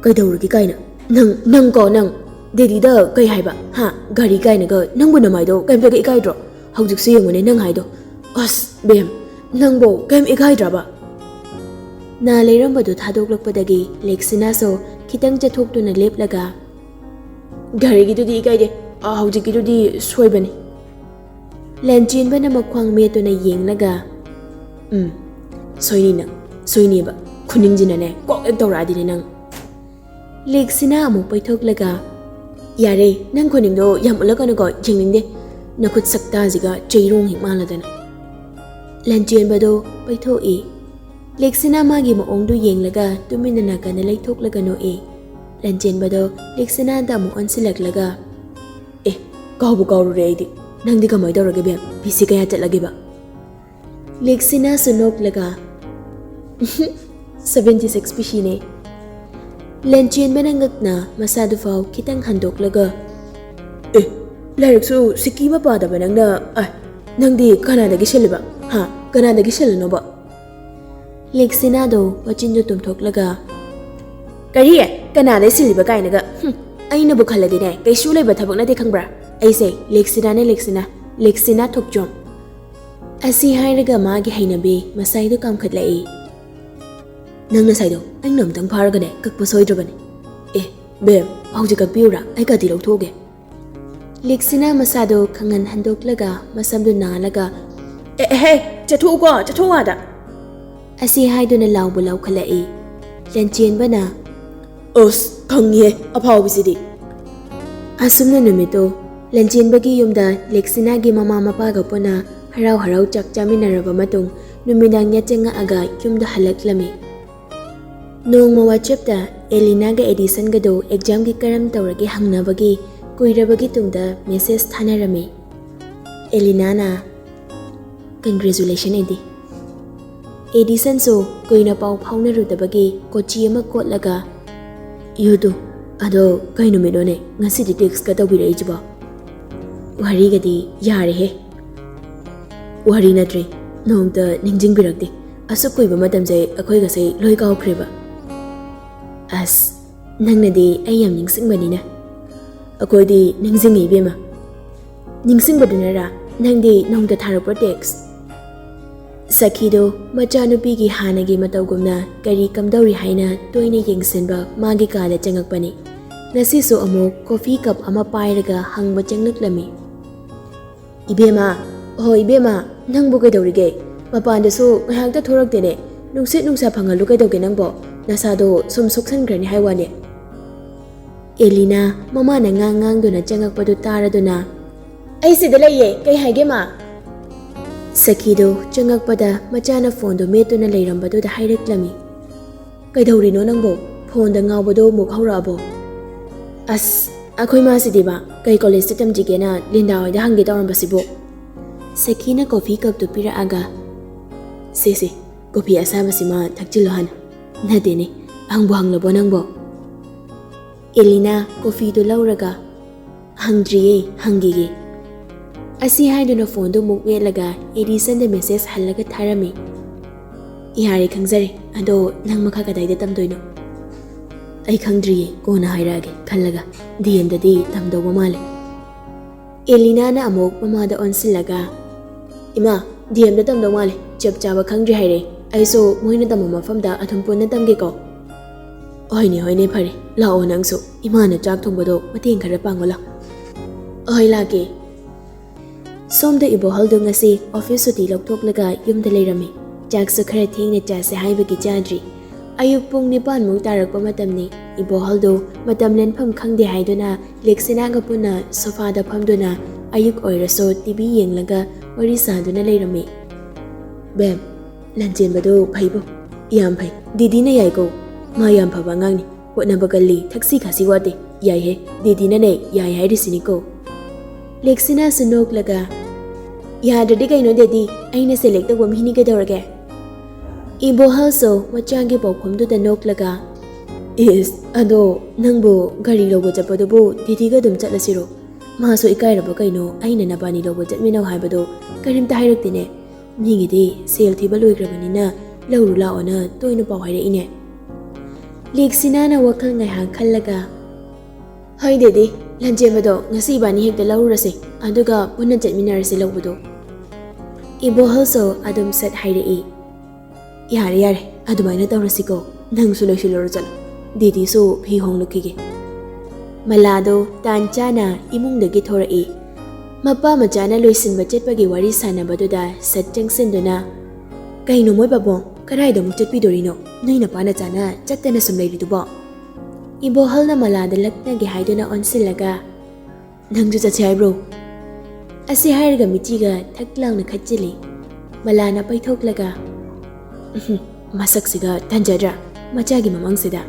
"ꯀꯩꯗꯧꯔꯒꯦ ꯀꯥꯏꯅ? ꯅꯪ, ꯅꯪ ꯀꯣ, ꯅꯪ꯫ ꯗꯦꯗꯤꯗ ꯀꯩ ꯍꯥꯏꯕ? ꯍꯥ? ꯒꯥꯔꯤ ꯀꯥꯏꯅꯒ ꯅꯪꯕꯨ ꯅꯃꯥꯏꯗꯣ ꯀꯩꯝꯇꯒ ꯏꯀꯥꯏꯗ꯭ꯔꯣ? ꯍꯧꯖꯤꯛꯁꯨ ꯌꯦꯡꯉꯨꯅꯦ ꯅꯪ ꯍꯥꯏꯗꯣ꯫ ꯑꯁ, ꯕꯦꯝ, ꯅꯪꯕꯨ ꯀꯩꯝ ꯏꯀꯥꯏꯗ꯭ꯔꯕ?" ꯅꯥ ꯂꯩꯔꯝꯕꯗꯨ ꯊꯥꯗꯣꯛꯂꯛꯄꯗꯒꯤ ꯂꯦꯛꯁꯤꯅꯥꯁꯨ ꯈꯤꯇꯪ ꯆꯠꯊꯣꯛꯇꯨꯅ ꯂꯦꯞꯂꯒ, "ꯒꯥꯔꯤꯒꯤꯗꯨꯗꯤ ꯏꯀꯥꯏꯗꯦ꯫ ꯑꯥ, ꯍꯧꯖꯤꯛꯀꯤꯗꯨꯗꯤ ꯁꯣꯏꯕꯅꯤ꯫" ꯂꯦꯟꯆꯦꯟꯕꯅ ꯃꯈ꯭ꯋꯥꯡ ꯃꯦꯠꯇꯨꯅ ꯌꯦꯡꯂꯒ, "ꯎꯝ, ꯁꯣꯏꯅꯤ ꯅꯪ, ꯁꯣꯏꯅꯤꯕ꯫ ꯈꯨꯅꯤꯡꯁꯤꯅꯅꯦ, ꯀꯣꯛ ꯍꯦꯛ ꯇꯧꯔꯛꯑꯗꯤꯅꯦ ꯅꯪ꯫" ꯂꯦꯛꯁꯤꯅꯥ ꯑꯃꯨꯛ ꯄꯩꯊꯣꯛꯂꯒ, "ꯌꯥꯔꯦ, ꯅꯪ ꯈꯨꯅꯤꯡꯗꯣ ꯌꯥꯝ ꯎꯠꯂꯛꯀꯅꯨꯀꯣ, ꯌꯦꯡꯅꯤꯡꯗꯦ꯫ ꯅꯈꯨꯠ ꯁꯛꯇꯥꯁꯤꯒ ꯆꯩꯔꯣꯡ ꯍꯦꯛ ꯃꯥꯜꯂꯗꯅ꯫" ꯂꯦꯟꯆꯦꯟꯕꯗꯣ ꯄꯩꯊꯣꯛꯏ꯫ ꯂꯦꯛꯁꯤꯅꯥ ꯃꯥꯒꯤ ꯃꯑꯣꯡꯗꯨ ꯌꯦꯡꯂꯒ ꯇꯨꯃꯤꯟꯅ ꯅꯥꯀꯟꯗ ꯂꯩꯊꯣꯛꯂꯒ ꯅꯣꯛꯏ꯫ ꯂꯦꯟꯆꯦꯟꯕꯗꯣ ꯂꯦꯛꯁꯤꯅꯥꯗ ꯑꯃꯨꯛ ꯑꯣꯟꯁꯤꯜꯂꯛꯂꯒ, "ꯑꯦ, ꯀꯥꯎꯕꯨ ꯀꯥꯎꯔꯨꯔꯦ ꯑꯩꯗꯤ꯫ ꯅꯪꯗꯤ ꯀꯃꯥꯏ ꯇꯧꯔꯒꯦ ꯕꯦꯝ? ꯄꯤ ꯁꯤ ꯀꯌꯥ ꯆꯠꯂꯒꯦꯕ?" ꯂꯦꯛꯁꯤꯅꯥꯁꯨ ꯅꯣꯛꯂꯒ, "ꯁꯚꯦꯟꯇꯤ ꯁꯤꯛꯁ ꯄꯤ ꯁꯤꯅꯦ꯫" ꯂꯦꯟꯆꯦꯟꯕꯅ ꯉꯛꯅ ꯃꯁꯥꯗꯨꯐꯥꯎ ꯈꯤꯇꯪ ꯍꯟꯗꯣꯛꯂꯒ, "ꯑꯦ, ꯂꯥꯏꯔꯤꯛꯁꯨ ꯁꯤꯀꯤ ꯑꯃ ꯄꯥꯗꯕ ꯅꯪꯅ, ꯑ, ꯅꯪꯗꯤ ꯀꯅꯥꯗꯒꯤ ꯁꯤꯜꯂꯤꯕ? ꯍꯥ? ꯀꯅꯥꯗꯒꯤ ꯁꯤꯜꯂꯤꯅꯣꯕ?" ꯂꯦꯛꯁꯤꯅꯥꯗꯣ ꯃꯆꯤꯟꯗꯨ ꯇꯨꯝꯊꯣꯛꯂꯒ, "ꯀꯔꯤ? ꯀꯅꯥꯗꯩ ꯁꯤꯜꯂꯤꯕ ꯀꯥꯏꯅꯒ? ꯍꯨꯝ, ꯑꯩꯅꯕꯨ ꯈꯜꯂꯗꯤꯅꯦ, ꯀꯩꯁꯨ ꯂꯩꯕ ꯊꯕꯛ ꯅꯠꯇꯦ ꯈꯪꯕ꯭ꯔꯥ? ꯑꯩꯁꯦ ꯂꯦꯛꯁꯤꯅꯥꯅꯦ, ꯂꯦꯛꯁꯤꯅꯥ, ꯂꯦꯛꯁꯤꯅꯥ ꯊꯣꯛꯆꯣꯝ꯫" ꯑꯁꯤ ꯍꯥꯏꯔꯒ ꯃꯥꯒꯤ ꯍꯩꯅꯕꯤ ꯃꯁꯥꯏꯗꯨ ꯀꯥꯝꯈꯠꯂꯛꯏ꯫ "ꯅꯪ ꯅꯁꯥꯏꯗꯣ ꯑꯩꯅ ꯑꯝꯇꯪ ꯐꯥꯔꯒꯅꯦ ꯀꯛꯄ ꯁꯣꯏꯗ꯭ꯔꯕꯅꯦ꯫ ꯑꯦ, ꯕꯦꯝ, ꯍꯧꯖꯤꯛ ꯀꯛꯄꯤꯌꯨꯔꯥ? ꯑꯩ ꯀꯥꯇꯤ ꯂꯧꯊꯣꯛꯎꯒꯦ꯫" ꯂꯤꯛꯁꯤꯅ ꯃꯁꯥꯗꯣ ꯈꯪꯍꯟ ꯍꯟꯗꯣꯛꯂꯒ ꯃꯁꯝꯗꯨ ꯅꯥꯜꯂꯒ, "ꯑꯦ, ꯑꯦꯍꯦ, ꯆꯠꯊꯣꯛꯎꯀꯣ, ꯆꯠꯊꯣꯛꯑꯣ ꯑꯥꯗ꯫" ꯑꯁꯤ ꯍꯥꯏꯗꯨꯅ ꯂꯥꯎꯕꯨ ꯂꯥꯎꯈꯠꯂꯛꯏ꯫ ꯂꯟꯆꯦꯟꯕꯅ, "ꯑꯁ, ꯈꯪꯉꯤꯍꯦ, ꯑꯐꯥꯎꯕꯤꯁꯤꯗꯤ꯫" ꯑꯁꯨꯝꯅ ꯅꯨꯃꯤꯠꯇꯣ ꯂꯟꯆꯦꯟꯕꯒꯤ ꯌꯨꯝꯗ ꯂꯦꯛꯁꯤꯅꯥꯒꯤ ꯃꯃꯥ ꯃꯄꯥꯒ ꯄꯨꯟꯅ ꯍꯔꯥꯎ ꯍꯔꯥꯎ ꯆꯥꯛ ꯆꯥꯃꯤꯟꯅꯔꯕ ꯃꯇꯨꯡ ꯅꯨꯃꯤꯗꯥꯡ ꯌꯥꯆꯪꯉꯛꯑꯒ ꯌꯨꯝꯗ ꯍꯜꯂꯛꯂꯝꯃꯤ꯫ ꯅꯣꯡꯃ WhatsApp-ꯇ ꯑꯦꯂꯤꯅꯥꯒ ꯑꯦꯗꯤꯁꯟꯒꯗꯣ exam-ꯒꯤ ꯀꯔꯝ ꯇꯧꯔꯒꯦ ꯍꯪꯅꯕꯒꯤ ꯀꯨꯏꯔꯕꯒꯤ ꯇꯨꯡꯗ message ꯊꯥꯅꯔꯝꯃꯤ꯫ ꯑꯦꯂꯤꯅꯥꯅ, "Congratulation, ꯑꯦꯗꯤ꯫" ꯑꯦꯗꯤꯁꯟꯁꯨ ꯀꯨꯏꯅ ꯄꯥꯎ ꯐꯥꯎꯅꯔꯨꯗꯕꯒꯤ ꯀꯣꯆꯤ ꯑꯃ ꯀꯣꯠꯂꯒ, "You too꯫ ꯑꯗꯣ ꯀꯩ ꯅꯨꯃꯤꯠꯅꯣꯅꯦ ꯉꯁꯤꯗꯤ text-ꯀ ꯇꯧꯕꯤꯔꯛꯏꯁꯤꯕꯣ? ꯋꯥꯔꯤꯒꯗꯤ ꯌꯥꯔꯦꯍꯦ꯫" "ꯋꯥꯔꯤ ꯅꯠꯇ꯭ꯔꯦ, ꯅꯣꯡꯇ ꯅꯤꯡꯁꯤꯡꯕꯤꯔꯛꯇꯦ꯫ ꯑꯁꯨꯛ ꯀꯨꯏꯕ ꯃꯇꯝꯁꯦ ꯑꯩꯈꯣꯏꯒꯁꯦ ꯂꯣꯏ ꯀꯥꯎꯈ꯭ꯔꯦꯕ꯫" "ꯑꯁ, ꯅꯪꯅꯗꯤ ꯑꯩ ꯌꯥꯝ ꯅꯤꯡꯁꯤꯡꯕꯅꯤꯅ꯫" "ꯑꯩꯈꯣꯏꯗꯤ ꯅꯤꯡꯁꯤꯡꯉꯤ ꯏꯕꯦꯝꯃ꯫" "ꯅꯤꯡꯁꯤꯡꯕꯗꯨꯅꯔꯥ ꯅꯪꯗꯤ ꯅꯣꯡꯇ ꯊꯥꯔꯛꯄ text?" ꯁꯈꯤꯗꯣ ꯃꯆꯥꯅꯨꯄꯤꯒꯤ ꯍꯥꯟꯅꯒꯤ ꯃꯇꯧꯒꯨꯝꯅ ꯀꯔꯤ ꯀꯝꯗꯧꯔꯤ ꯍꯥꯏꯅ ꯇꯣꯏꯅ ꯌꯦꯡꯁꯤꯟꯕ ꯃꯥꯒꯤ ꯀꯥꯗ ꯆꯪꯉꯛꯄꯅꯤ꯫ ꯉꯁꯤꯁꯨ ꯑꯃꯨꯛ coffee cup ꯑꯃ ꯄꯥꯏꯔꯒ ꯍꯪꯕ ꯆꯪꯂꯛꯂꯝꯃꯤ꯫ "ꯏꯕꯦꯝꯃ, ꯑꯍꯣ ꯏꯕꯦꯝꯃ, ꯅꯪꯕꯨ ꯀꯩꯗꯧꯔꯤꯒꯦ? ꯃꯄꯥꯟꯗꯁꯨ ꯉꯥꯏꯍꯥꯛꯇ ꯊꯣꯔꯛꯇꯦꯅꯦ꯫ ꯅꯨꯡꯁꯤꯠ ꯅꯨꯡꯁꯥ ꯐꯪꯍꯜꯂꯨ ꯀꯩꯗꯧꯒꯦ ꯅꯪꯕꯣ? ꯅꯁꯥꯗꯣ ꯁꯨꯝ ꯁꯣꯛꯁꯟꯈ꯭ꯔꯅꯤ ꯍꯥꯏ ꯋꯥꯅꯦ꯫" ꯑꯦꯂꯤꯅꯥ ꯃꯃꯥꯅ ꯉꯥꯡ ꯉꯥꯡꯗꯨꯅ ꯆꯪꯉꯛꯄꯗꯨ ꯇꯥꯔꯗꯨꯅ, "ꯑꯩ ꯁꯤꯗ ꯂꯩꯌꯦ, ꯀꯩ ꯍꯥꯏꯒꯦ ꯃꯥ?" ꯁꯈꯤꯗꯣ ꯆꯪꯉꯛꯄꯗ ꯃꯆꯥꯅ phoneꯗꯣ ꯃꯦꯠꯇꯨꯅ ꯂꯩꯔꯝꯕꯗꯨꯗ ꯍꯥꯏꯔꯛꯂꯝꯃꯤ꯫ "ꯀꯩꯗꯧꯔꯤꯅꯣ ꯅꯪꯕꯣ? Phoneꯗ ꯉꯥꯎꯕꯗꯣ ꯑꯃꯨꯛ ꯍꯧꯔꯛꯑꯕꯣ?" "ꯑꯁ, ꯑꯩꯈꯣꯏ ꯃꯥꯁꯤꯗꯤꯕ ꯀꯩ college-ꯇ ꯇꯝꯁꯤꯒꯦꯅ ꯂꯤꯟꯗꯥ ꯍꯣꯏꯗ ꯍꯪꯒꯦ ꯇꯧꯔꯝꯕꯁꯤꯕꯨ?" ꯁꯈꯤꯅ coffee cup-ꯇꯨ ꯄꯤꯔꯛꯑꯒ, "ꯁꯦ ꯁꯦ, coffee ꯑꯁꯥꯕꯁꯤꯃ ꯊꯛꯆꯤꯜꯂꯣ ꯍꯥꯟꯅ꯫ ꯅꯠꯇꯦꯅꯦ, ꯍꯪꯕꯨ ꯍꯪꯂꯕꯣ ꯅꯪꯕꯣ?" ꯑꯦꯂꯤꯅꯥ coffee-ꯗꯨ ꯂꯧꯔꯒ, "ꯍꯪꯗ꯭ꯔꯤꯌꯦ, ꯍꯪꯈꯤꯒꯦ꯫" ꯑꯁꯤ ꯍꯥꯏꯗꯨꯅ phoneꯗꯨ ꯑꯃꯨꯛ ꯃꯦꯠꯂꯒ ꯑꯦꯗꯤꯁꯟꯗ message ꯍꯜꯂꯒ ꯊꯥꯔꯝꯃꯤ꯫ "ꯌꯥꯔꯦ, ꯈꯪꯖꯔꯦ꯫ ꯑꯗꯣ ꯅꯪ ꯃꯈꯥ ꯀꯗꯥꯏꯗ ꯇꯝꯗꯣꯏꯅꯣ?" "ꯑꯩ ꯈꯪꯗ꯭ꯔꯤꯌꯦ, ꯀꯣꯟꯅ ꯍꯥꯏꯔꯛꯑꯒꯦ ꯈꯜꯂꯒ꯫ ꯗꯤ ꯑꯦꯝꯗꯗꯤ ꯇꯝꯗꯧꯕ ꯃꯥꯜꯂꯦ꯫" ꯑꯦꯂꯤꯅꯥꯅ ꯑꯃꯨꯛ ꯃꯃꯥꯗ ꯑꯣꯟꯁꯤꯜꯂꯒ, "ꯏꯃꯥ, ꯗꯤ ꯑꯦꯝꯗ ꯇꯝꯗꯧ ꯃꯥꯜꯂꯦ꯫ ꯆꯞ ꯆꯥꯕ ꯈꯪꯗ꯭ꯔꯤ ꯍꯥꯏꯔꯦ꯫ ꯑꯩꯁꯨ ꯃꯣꯏꯅ ꯇꯝꯕ ꯃꯐꯝꯗ ꯑꯗꯨꯝ ꯄꯨꯟꯅ ꯇꯝꯒꯦꯀꯣ꯫" "ꯍꯣꯏꯅꯦ, ꯍꯣꯏꯅꯦ, ꯐꯔꯦ꯫ ꯂꯥꯛꯑꯣ ꯅꯪꯁꯨ꯫ ꯏꯃꯥꯅ ꯆꯥꯛ ꯊꯣꯡꯕꯗꯣ ꯃꯇꯦꯡ ꯈꯔ ꯄꯥꯡꯉꯣ ꯂꯥꯎ꯫" "ꯍꯣꯏ, ꯂꯥꯛꯀꯦ꯫" ꯁꯣꯝꯗ ꯏꯕꯣꯍꯜꯗꯣ ꯉꯁꯤ office ꯁꯨꯇꯤ ꯂꯧꯊꯣꯛꯂꯒ ꯌꯨꯝꯗ ꯂꯩꯔꯝꯃꯤ꯫ ꯆꯥꯛꯁꯨ ꯈꯔ ꯊꯦꯡꯅ ꯆꯥꯁꯦ ꯍꯥꯏꯕꯒꯤ ꯆꯥꯗ꯭ꯔꯤ꯫ ꯑꯌꯨꯛ ꯄꯨꯡ ꯅꯤꯄꯥꯟꯃꯨꯛ ꯇꯥꯔꯛꯄ ꯃꯇꯝꯅꯤ꯫ ꯏꯕꯣꯍꯜꯗꯣ ꯃꯇꯝ ꯂꯦꯟꯐꯝ ꯈꯪꯗꯦ ꯍꯥꯏꯗꯨꯅ ꯂꯦꯛꯁꯤꯅꯥꯒ ꯄꯨꯟꯅ sofa-ꯗ ꯐꯝꯗꯨꯅ ꯑꯌꯨꯛ ꯑꯣꯏꯔꯁꯨ T V ꯌꯦꯡꯂꯒ ꯋꯥꯔꯤ ꯁꯥꯗꯨꯅ ꯂꯩꯔꯝꯃꯤ꯫ "ꯕꯦꯝ, ꯂꯟꯆꯦꯟꯕꯗꯣ ꯐꯩꯕꯣ꯫ ꯌꯥꯝ ꯐꯩ꯫ ꯗꯤꯗꯤꯅ ꯌꯥꯏꯀꯣ꯫ ꯃꯥ ꯌꯥꯝ ꯐꯕ ꯑꯉꯥꯡꯅꯤ, ꯍꯣꯠꯅꯕ ꯀꯜꯂꯤ, ꯊꯛꯁꯤ ꯈꯥꯁꯤ ꯋꯥꯠꯇꯦ꯫ ꯌꯥꯏꯍꯦ, ꯗꯦꯗꯤꯅꯅꯦ ꯌꯥꯏ ꯍꯥꯏꯔꯤꯁꯤꯅꯤꯀꯣ꯫ ꯂꯦꯛꯁꯤꯅꯥꯁꯨ ꯅꯣꯛꯂꯒ, "ꯌꯥꯗ꯭ꯔꯗꯤ ꯀꯩꯅꯣ ꯗꯦꯗꯤ, ꯑꯩꯅ ꯁꯦꯂꯦꯛ ꯇꯧꯕ ꯃꯤꯅꯤ ꯀꯩꯗꯧꯔꯒꯦ?" ꯏꯕꯣꯍꯜꯁꯨ ꯃꯆꯥꯒꯤ ꯄꯥꯎꯈꯨꯝꯗꯨꯗ ꯅꯣꯛꯂꯒ, "ꯏꯁ, ꯑꯗꯣ ꯅꯪꯕꯨ ꯒꯥꯔꯤ ꯂꯧꯕ ꯆꯠꯄꯗꯨꯕꯨ ꯗꯦꯗꯤꯒ ꯑꯗꯨꯝ ꯆꯠꯂꯁꯤꯔꯣ? ꯃꯥꯁꯨ ꯏꯀꯥꯏꯔꯕ ꯀꯩꯅꯣ, ꯑꯩꯅ ꯅꯕꯥꯅꯤ ꯂꯧꯕ ꯆꯠꯃꯤꯟꯅꯧ ꯍꯥꯏꯕꯗꯣ ꯀꯔꯤꯝꯇ ꯍꯥꯏꯔꯛꯇꯦꯅꯦ꯫ ꯃꯤꯒꯤꯗꯤ ꯁꯦꯜ ꯊꯤꯕ ꯂꯣꯏꯈ꯭ꯔꯕꯅꯤꯅ ꯂꯧꯔꯨ ꯂꯥꯛꯑꯣꯅ ꯇꯣꯏꯅ ꯄꯥꯎ ꯍꯥꯏꯔꯛꯏꯅꯦ꯫" ꯂꯦꯛꯁꯤꯅꯥꯅ ꯋꯥꯈꯜ ꯉꯥꯏꯍꯥꯛ ꯈꯜꯂꯒ, "ꯍꯣꯏ ꯗꯦꯗꯤ, ꯂꯟꯖꯦꯟꯕꯗꯣ ꯉꯁꯤ ꯏꯕꯥꯅꯤ ꯍꯦꯛꯇ ꯂꯧꯔꯨꯔꯁꯤ, ꯑꯗꯨꯒ ꯄꯨꯟꯅ ꯆꯠꯃꯤꯟꯅꯔꯁꯤ ꯂꯧꯕꯗꯣ꯫" ꯏꯕꯣꯍꯜꯁꯨ ꯑꯗꯨꯝ ꯁꯠ ꯍꯥꯏꯔꯛꯏ, "ꯌꯥꯔꯦ ꯌꯥꯔꯦ, ꯑꯗꯨꯃꯥꯏꯅ ꯇꯧꯔꯁꯤꯀꯣ, ꯅꯪꯁꯨ ꯂꯣꯏꯁꯤꯜꯂꯨꯔꯣ ꯆꯠꯂꯣ, ꯗꯦꯗꯤꯁꯨ ꯐꯤ ꯍꯣꯡꯂꯛꯈꯤꯒꯦ꯫" ꯃꯂꯥꯗꯣ ꯇꯥꯟ ꯆꯥꯅ ꯏꯃꯨꯡꯗꯒꯤ ꯊꯣꯔꯛꯏ꯫ ꯃꯄꯥ ꯃꯆꯥꯅ ꯂꯣꯏꯁꯤꯟꯕ ꯆꯠꯄꯒꯤ ꯋꯥꯔꯤ ꯁꯥꯟꯅꯕꯗꯨꯗ ꯁꯠ ꯆꯪꯁꯤꯟꯗꯨꯅ, "ꯀꯩꯅꯣ ꯃꯣꯏ ꯄꯥꯕꯨꯡ, ꯀꯗꯥꯏꯗ ꯑꯃꯨꯛ ꯆꯠꯄꯤꯗꯣꯔꯤꯅꯣ? ꯅꯣꯏ ꯅꯄꯥ ꯅꯆꯥꯅ ꯆꯠꯇꯅ ꯁꯨꯝ ꯂꯩꯔꯤꯗꯨꯕꯣ?" ꯏꯕꯣꯍꯜꯅ ꯃꯂꯥꯗ ꯂꯛꯅꯒꯦ ꯍꯥꯏꯗꯨꯅ ꯑꯣꯟꯁꯤꯜꯂꯒ, "ꯅꯪꯁꯨ ꯆꯠꯁꯦ ꯍꯥꯏꯕ꯭ꯔꯣ?" ꯑꯁꯤ ꯍꯥꯏꯔꯒ ꯃꯤꯆꯤꯒ ꯊꯛ ꯂꯥꯎꯅ ꯈꯠꯆꯤꯜꯂꯤ꯫ ꯃꯂꯥꯅ ꯄꯩꯊꯣꯛꯂꯒ, "ꯎꯝꯍꯨꯝ, ꯃꯁꯛꯁꯤꯒ ꯇꯟꯖꯗ꯭ꯔꯥ, ꯃꯆꯥꯒꯤ ꯃꯃꯥꯡꯁꯤꯗ?"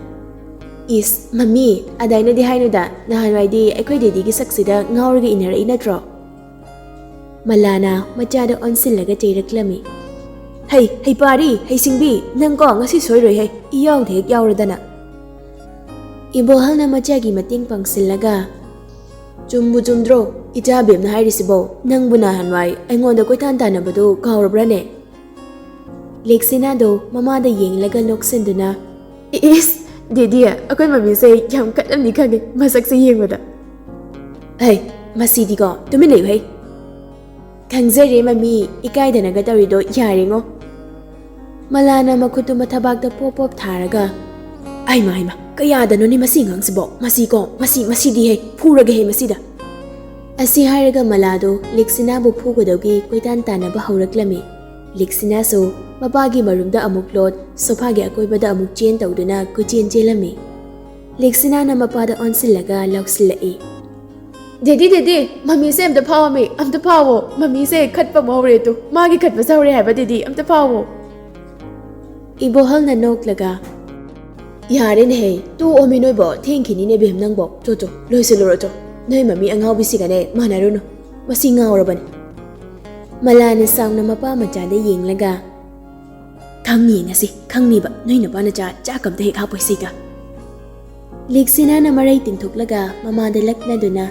"ꯏꯁ, ꯃꯃꯤ, ꯑꯗꯥꯏꯅꯗꯤ ꯍꯥꯏꯅꯨꯗ, ꯅꯍꯥꯟꯋꯥꯏꯗꯤ ꯑꯩꯈꯣꯏ ꯗꯦꯗꯤꯒꯤ ꯁꯛꯁꯤꯗ ꯉꯥꯎꯔꯒ ꯏꯟꯅꯔꯛꯏ ꯅꯠꯇ꯭ꯔꯣ?" ꯃꯂꯥꯅ ꯃꯆꯥꯗ ꯑꯣꯟꯁꯤꯜꯂꯒ ꯆꯩꯔꯛꯂꯝꯃꯤ꯫ "ꯍꯩ, ꯍꯩꯄꯥꯔꯤ, ꯍꯩꯁꯤꯡꯕꯤ, ꯅꯪꯀꯣ ꯉꯁꯤ ꯁꯣꯏꯔꯣꯏꯍꯦ, ꯏꯌꯥꯎꯗ ꯍꯦꯛ ꯌꯥꯎꯔꯗꯅ꯫" ꯏꯕꯣꯍꯜꯅ ꯃꯆꯥꯒꯤ ꯃꯇꯦꯡ ꯄꯥꯡꯁꯤꯜꯂꯒ, "ꯆꯨꯝꯕꯨ ꯆꯨꯝꯗ꯭ꯔꯣ ꯏꯆꯥ ꯕꯦꯝꯅ ꯍꯥꯏꯔꯤꯁꯤꯕꯣ? ꯅꯪꯕꯨ ꯅꯍꯥꯟꯋꯥꯏ ꯑꯩꯉꯣꯟꯗ ꯀꯣꯏꯇꯥꯟ ꯇꯥꯟꯅꯕꯗꯨ ꯀꯥꯎꯔꯕ꯭ꯔꯥꯅꯦ?" ꯂꯦꯛꯁꯤꯅꯥꯗꯣ ꯃꯃꯥꯗ ꯌꯦꯡꯂꯒ ꯅꯣꯛꯁꯤꯟꯗꯨꯅ, "ꯏꯁ, ꯗꯦꯗꯤ, ꯑꯩꯈꯣꯏ ꯃꯃꯤꯁꯦ ꯌꯥꯝ ꯀꯠꯂꯝꯅꯤ ꯈꯪꯉꯦ, ꯃꯁꯛꯁꯦ ꯌꯦꯡꯕꯗ꯫" "ꯍꯩ, ꯃꯁꯤꯗꯤꯀꯣ, ꯇꯨꯃꯤꯟ ꯂꯩꯌꯨ ꯍꯩ꯫" "ꯈꯪꯖꯔꯦ ꯃꯃꯤ, ꯏꯀꯥꯏꯗꯅꯒ ꯇꯧꯔꯤꯗꯣ ꯌꯥꯔꯦꯉꯣ꯫" ꯃꯂꯥꯅ ꯃꯈꯨꯠꯇꯨ ꯃꯊꯕꯥꯛꯇ ꯄꯣꯞ ꯄꯣꯞ ꯊꯥꯔꯒ, "ꯑꯩꯃ, ꯑꯩꯃ, ꯀꯌꯥꯗꯅꯣꯅꯦ ꯃꯁꯤ ꯑꯉꯥꯡꯁꯤꯕꯣ? ꯃꯁꯤꯀꯣ, ꯃꯁꯤ, ꯃꯁꯤꯗꯤ ꯍꯦ, ꯐꯨꯔꯒꯦ ꯍꯦ ꯃꯁꯤꯗ꯫" ꯑꯁꯤ ꯍꯥꯏꯔꯒ ꯃꯂꯥꯗꯣ ꯂꯦꯛꯁꯤꯅꯥꯕꯨ ꯐꯨꯒꯗꯧꯒꯤ ꯀꯣꯏꯇꯥꯟ ꯇꯥꯟꯅꯕ ꯍꯧꯔꯛꯂꯝꯃꯤ꯫ ꯂꯦꯛꯁꯤꯅꯥꯁꯨ ꯃꯄꯥꯒꯤ ꯃꯔꯨꯝꯗ ꯑꯃꯨꯛ ꯂꯣꯠ, ꯁꯣꯐꯥꯒꯤ ꯑꯀꯣꯏꯕꯗ ꯑꯃꯨꯛ ꯆꯦꯟ ꯇꯧꯗꯨꯅ ꯀꯣꯏꯆꯦꯟ ꯆꯦꯜꯂꯝꯃꯤ꯫ ꯂꯦꯛꯁꯤꯅꯥꯅ ꯃꯄꯥꯗ ꯑꯣꯟꯁꯤꯜꯂꯒ ꯂꯥꯎꯁꯤꯜꯂꯛꯏ, "ꯗꯦꯗꯤ, ꯗꯦꯗꯤ, ꯃꯃꯤꯁꯦ ꯑꯝꯇ ꯐꯥꯎꯑꯃꯤ, ꯑꯝꯇ ꯐꯥꯎꯑꯣ꯫ ꯃꯃꯤꯁꯦ ꯈꯠꯄ ꯑꯃ ꯍꯧꯔꯦ ꯇꯨ꯫ ꯃꯥꯒꯤ ꯈꯠꯄꯁꯦ ꯍꯧꯔꯦ ꯍꯥꯏꯕ ꯗꯦꯗꯤ, ꯑꯝꯇ ꯐꯥꯎꯑꯣ꯫" ꯏꯕꯣꯍꯜꯅ ꯅꯣꯛꯂꯒ, ꯌꯥꯔꯦꯅꯦꯍꯦ, ꯇꯣꯛꯑꯣꯃꯤ ꯅꯣꯏꯕꯣ, ꯊꯦꯡꯈꯤꯅꯤꯅꯦ ꯕꯦꯝ ꯅꯪꯕꯣ꯫ ꯆꯣ ꯆꯣ, ꯂꯣꯏꯁꯤꯜꯂꯨꯔꯣ ꯆꯣ꯫ ꯅꯣꯏ ꯃꯃꯤ ꯑꯉꯥꯎꯕꯤꯁꯤꯒꯅꯦ ꯃꯥꯟꯅꯔꯨꯅꯨ꯫ ꯃꯁꯤ ꯉꯥꯎꯔꯕꯅꯤ꯫ ꯃꯂꯥꯅ ꯁꯥꯎꯅ ꯃꯄꯥ ꯃꯆꯥꯗ ꯌꯦꯡꯂꯒ, "ꯈꯪꯅꯤ ꯉꯁꯤ, ꯈꯪꯅꯤꯕ, ꯅꯣꯏ ꯅꯨꯄꯥ ꯅꯆꯥ ꯆꯥꯛ ꯑꯝꯇ ꯍꯦꯛ ꯍꯥꯞꯄꯣꯏ ꯁꯤꯒ꯫" ꯂꯤꯛꯁꯤꯅꯥꯅ ꯃꯔꯩ ꯇꯤꯡꯊꯣꯛꯂꯒ ꯃꯃꯥꯗ ꯂꯛꯅꯗꯨꯅ,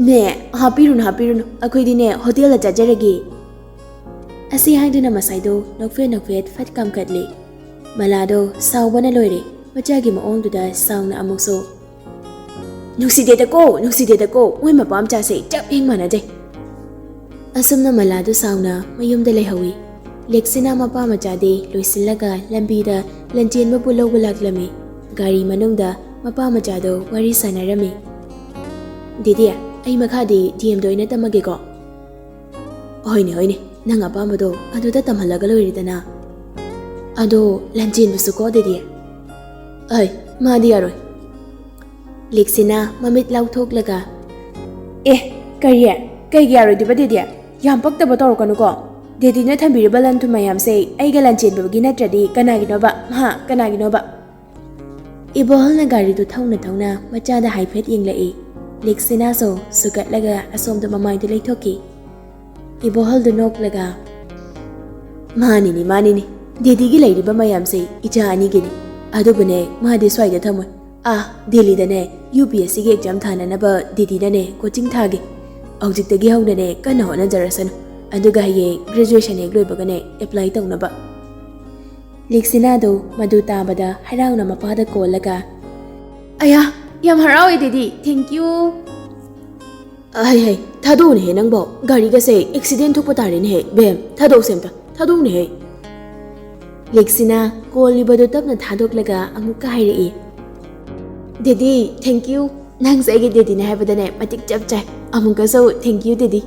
"ꯅꯦ, ꯍꯥꯞꯄꯤꯔꯨꯅꯨ, ꯍꯥꯞꯄꯤꯔꯨꯅꯨ, ꯑꯩꯈꯣꯏꯗꯤꯅꯦ ꯍꯣꯇꯦꯜꯗ ꯆꯥꯖꯔꯒꯦ꯫" ꯑꯁꯤ ꯍꯥꯏꯗꯨꯅ ꯃꯁꯥꯏꯗꯣ ꯅꯣꯛꯐꯦꯠ ꯅꯣꯛꯐꯦꯠ ꯐꯠ ꯀꯥꯝꯈꯠꯂꯤ꯫ ꯃꯂꯥꯗꯣ ꯁꯥꯎꯕꯅ ꯂꯣꯏꯔꯦ꯫ ꯃꯆꯥꯒꯤ ꯃꯑꯣꯡꯗꯨꯗ ꯁꯥꯎꯅ ꯑꯃꯨꯛꯁꯨ, "ꯅꯨꯡꯁꯤꯗꯦꯗꯀꯣ, ꯅꯨꯡꯁꯤꯗꯦꯗꯀꯣ, ꯃꯣꯏ ꯃꯄꯥ ꯃꯆꯥꯁꯦ ꯆꯞ ꯍꯦꯛ ꯃꯥꯟꯅꯖꯩ꯫" ꯑꯁꯨꯝꯅ ꯃꯂꯥꯗꯨ ꯁꯥꯎꯅ ꯃꯌꯨꯝꯗ ꯂꯩꯍꯧꯏ꯫ ꯂꯦꯛꯁꯤꯅꯥ ꯃꯄꯥ ꯃꯆꯥꯗꯤ ꯂꯣꯏꯁꯤꯜꯂꯒ ꯂꯝꯕꯤꯗ ꯂꯟꯆꯦꯟꯕꯕꯨ ꯂꯧꯕ ꯂꯥꯛꯂꯝꯃꯤ꯫ ꯒꯥꯔꯤ ꯃꯅꯨꯡꯗ ꯃꯄꯥ ꯃꯆꯥꯗꯣ ꯋꯥꯔꯤ ꯁꯥꯟꯅꯔꯝꯃꯤ꯫ "ꯗꯦꯗꯤ, ꯑꯩ ꯃꯈꯥꯗꯤ ꯗꯤ ꯑꯦꯝꯗ ꯑꯣꯏꯅ ꯇꯝꯃꯒꯦꯀꯣ?" "ꯍꯣꯏꯅꯦ, ꯍꯣꯏꯅꯦ, ꯅꯪ ꯑꯄꯥꯝꯕꯗꯣ ꯑꯗꯨꯗ ꯇꯝꯍꯜꯂꯒ ꯂꯣꯏꯔꯦꯗꯅ꯫ ꯑꯗꯣ ꯂꯟꯆꯦꯟꯕꯁꯨꯀꯣ ꯗꯦꯗꯤ꯫" "ꯑꯩ, ꯃꯥꯗꯤ ꯌꯥꯔꯣꯏ꯫" ꯂꯤꯛꯁꯤꯅꯥ ꯃꯃꯤꯠ ꯂꯥꯎꯊꯣꯛꯂꯒ, "ꯑꯦ, ꯀꯔꯤ? ꯀꯩꯒꯤ ꯌꯥꯔꯣꯏꯗꯣꯏꯕ ꯗꯦꯗꯤ? ꯌꯥꯝ ꯄꯛꯇꯕ ꯇꯧꯔꯛꯀꯅꯨꯀꯣ꯫ ꯗꯦꯗꯤꯅ ꯊꯝꯕꯤꯔꯤꯕ ꯂꯟ ꯊꯨꯝ ꯃꯌꯥꯝꯁꯦ ꯑꯩꯒ ꯂꯟꯆꯦꯟꯕꯒꯤ ꯅꯠꯇ꯭ꯔꯗꯤ ꯀꯅꯥꯒꯤꯅꯣꯕ? ꯍꯥ, ꯀꯅꯥꯒꯤꯅꯣꯕ?" ꯏꯕꯣꯍꯜꯅ ꯒꯥꯔꯤꯗꯨ ꯊꯧꯅ ꯊꯧꯅ ꯃꯆꯥꯗ ꯍꯥꯏꯐꯦꯠ ꯌꯦꯡꯂꯛꯏ꯫ ꯂꯤꯛꯁꯤꯅꯥꯁꯨ ꯁꯨꯒꯠꯂꯒ ꯑꯁꯣꯝꯗ ꯃꯃꯥꯏꯗꯨ ꯂꯩꯊꯣꯛꯈꯤ꯫ ꯏꯕꯣꯍꯜꯗꯨ ꯅꯣꯛꯂꯒ, "ꯃꯥꯅꯤꯅꯦ, ꯃꯥꯅꯤꯅꯦ, ꯗꯦꯗꯤꯒꯤ ꯂꯩꯔꯤꯕ ꯃꯌꯥꯝꯁꯦ ꯏꯆꯥ ꯑꯅꯤꯒꯤꯅꯤ꯫ ꯑꯗꯨꯕꯨꯅꯦ, ꯃꯥꯗꯤ ꯁ꯭ꯋꯥꯏꯗ ꯊꯝꯃꯣꯏ꯫ ꯑꯥ, ꯗꯦꯜꯂꯤꯗꯅꯦ, ꯌꯨ ꯄꯤ ꯑꯦꯁ ꯁꯤꯒꯤ ꯑꯦꯛꯖꯥꯝ ꯊꯥꯅꯅꯕ ꯗꯦꯗꯤꯅꯅꯦ ꯀꯣꯆꯤꯡ ꯊꯥꯒꯦ꯫ ꯍꯧꯖꯤꯛꯇꯒꯤ ꯍꯧꯅꯅꯦ ꯀꯟꯅ ꯍꯣꯠꯅꯖꯔꯁꯅꯨ꯫ ꯑꯗꯨꯒ ꯍꯌꯦꯡ ꯒ꯭ꯔꯦꯖꯨꯑꯦꯁꯟ ꯍꯦꯛ ꯂꯣꯏꯕꯒꯅꯦ ꯑꯦꯄ꯭ꯂꯥꯏ ꯇꯧꯅꯕ꯫" ꯂꯤꯛꯁꯤꯅꯥꯗꯨ ꯃꯗꯨ ꯇꯥꯕꯗ ꯍꯔꯥꯎꯅ ꯃꯄꯥꯗ ꯀꯣꯜꯂꯒ, "ꯑꯌꯥ, ꯌꯥꯝ ꯍꯔꯥꯎꯋꯦ ꯗꯦꯗꯤ, ꯊꯦꯡꯀ꯭ꯌꯨ꯫" "ꯍꯩ ꯍꯩ, ꯊꯥꯗꯣꯛꯎꯅꯦꯍꯦ ꯅꯪꯕꯣ, ꯒꯥꯔꯤꯒꯁꯦ ꯑꯦꯛꯁꯤꯗꯦꯟ ꯊꯣꯛꯄ ꯇꯥꯔꯦꯅꯦꯍꯦ ꯕꯦꯝ, ꯊꯥꯗꯣꯛꯎꯁꯦ ꯑꯝꯇ, ꯊꯥꯗꯣꯛꯎꯅꯦꯍꯦ꯫" ꯂꯤꯛꯁꯤꯅꯥ ꯀꯣꯜꯂꯤꯕꯗꯨ ꯇꯞꯅ ꯊꯥꯗꯣꯛꯂꯒ ꯑꯃꯨꯛꯀ ꯍꯥꯏꯔꯛꯏ, "ꯗꯦꯗꯤ, ꯊꯦꯡꯀ꯭ꯌꯨ꯫ ꯅꯪꯁꯦ ꯑꯩꯒꯤ ꯗꯦꯗꯤꯅꯦ ꯍꯥꯏꯕꯗꯅꯦ ꯃꯇꯤꯛ ꯆꯞ ꯆꯥꯏ꯫ ꯑꯃꯨꯛꯀꯁꯨ ꯊꯦꯡꯀ꯭ꯌꯨ ꯗꯦꯗꯤ꯫"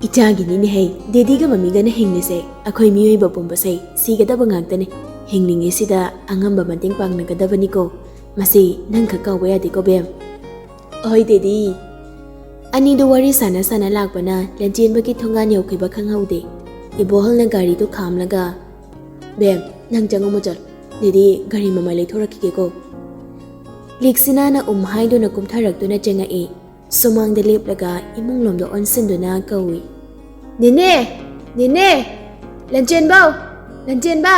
"ꯏꯆꯥꯒꯤꯅꯤꯅꯦꯍꯦ, ꯗꯦꯗꯤꯒ ꯃꯃꯤꯒꯅ ꯍꯤꯡꯂꯤꯁꯦ ꯑꯩꯈꯣꯏ ꯃꯤꯑꯣꯏꯕ ꯄꯨꯝꯕꯁꯦ ꯁꯤꯒꯗꯕ ꯉꯥꯛꯇꯅꯤ꯫ ꯍꯤꯡꯂꯤꯉꯩꯁꯤꯗ ꯑꯉꯝꯕ ꯃꯇꯦꯡ ꯄꯥꯡꯅꯒꯗꯕꯅꯤꯀꯣ꯫ ꯃꯁꯤ ꯅꯪ ꯈꯛ ꯀꯥꯎꯕ ꯌꯥꯗꯦꯀꯣ ꯕꯦꯝ꯫" "ꯍꯣꯏ ꯗꯦꯗꯤ꯫" ꯑꯅꯤꯗꯨ ꯋꯥꯔꯤ ꯁꯥꯟꯅ ꯁꯥꯟꯅ ꯂꯥꯛꯄꯅ ꯂꯟꯆꯦꯟꯕꯒꯤ ꯊꯣꯡꯒꯥꯟ ꯌꯧꯈꯤꯕ ꯈꯪꯍꯧꯗꯦ꯫ ꯏꯕꯣꯍꯜꯅ ꯒꯥꯔꯤꯗꯨ ꯈꯥꯝꯂꯒ, "ꯕꯦꯝ, ꯅꯪ ꯆꯪꯉꯝꯃꯨ ꯆꯠꯂꯣ꯫ "ꯑꯗꯨꯗꯤ ꯒꯥꯔꯤ ꯃꯃꯥꯏ ꯂꯩꯊꯣꯔꯛꯈꯤꯒꯦꯀꯣ"꯫ ꯂꯤꯛꯁꯤꯅꯥꯅ ꯎꯝ ꯍꯥꯏꯗꯨꯅ ꯀꯨꯝꯊꯔꯛꯇꯨꯅ ꯆꯪꯉꯛꯏ꯫ ꯁꯨꯃꯥꯡꯗ ꯂꯦꯞꯂꯒ ꯏꯃꯨꯡꯂꯣꯝꯗ ꯑꯣꯟꯁꯤꯟꯗꯨꯅ ꯀꯧꯏ, "ꯅꯦꯅꯦ! ꯅꯦꯅꯦ! ꯂꯟꯆꯦꯟꯕꯧ! ꯂꯟꯆꯦꯟꯕ!"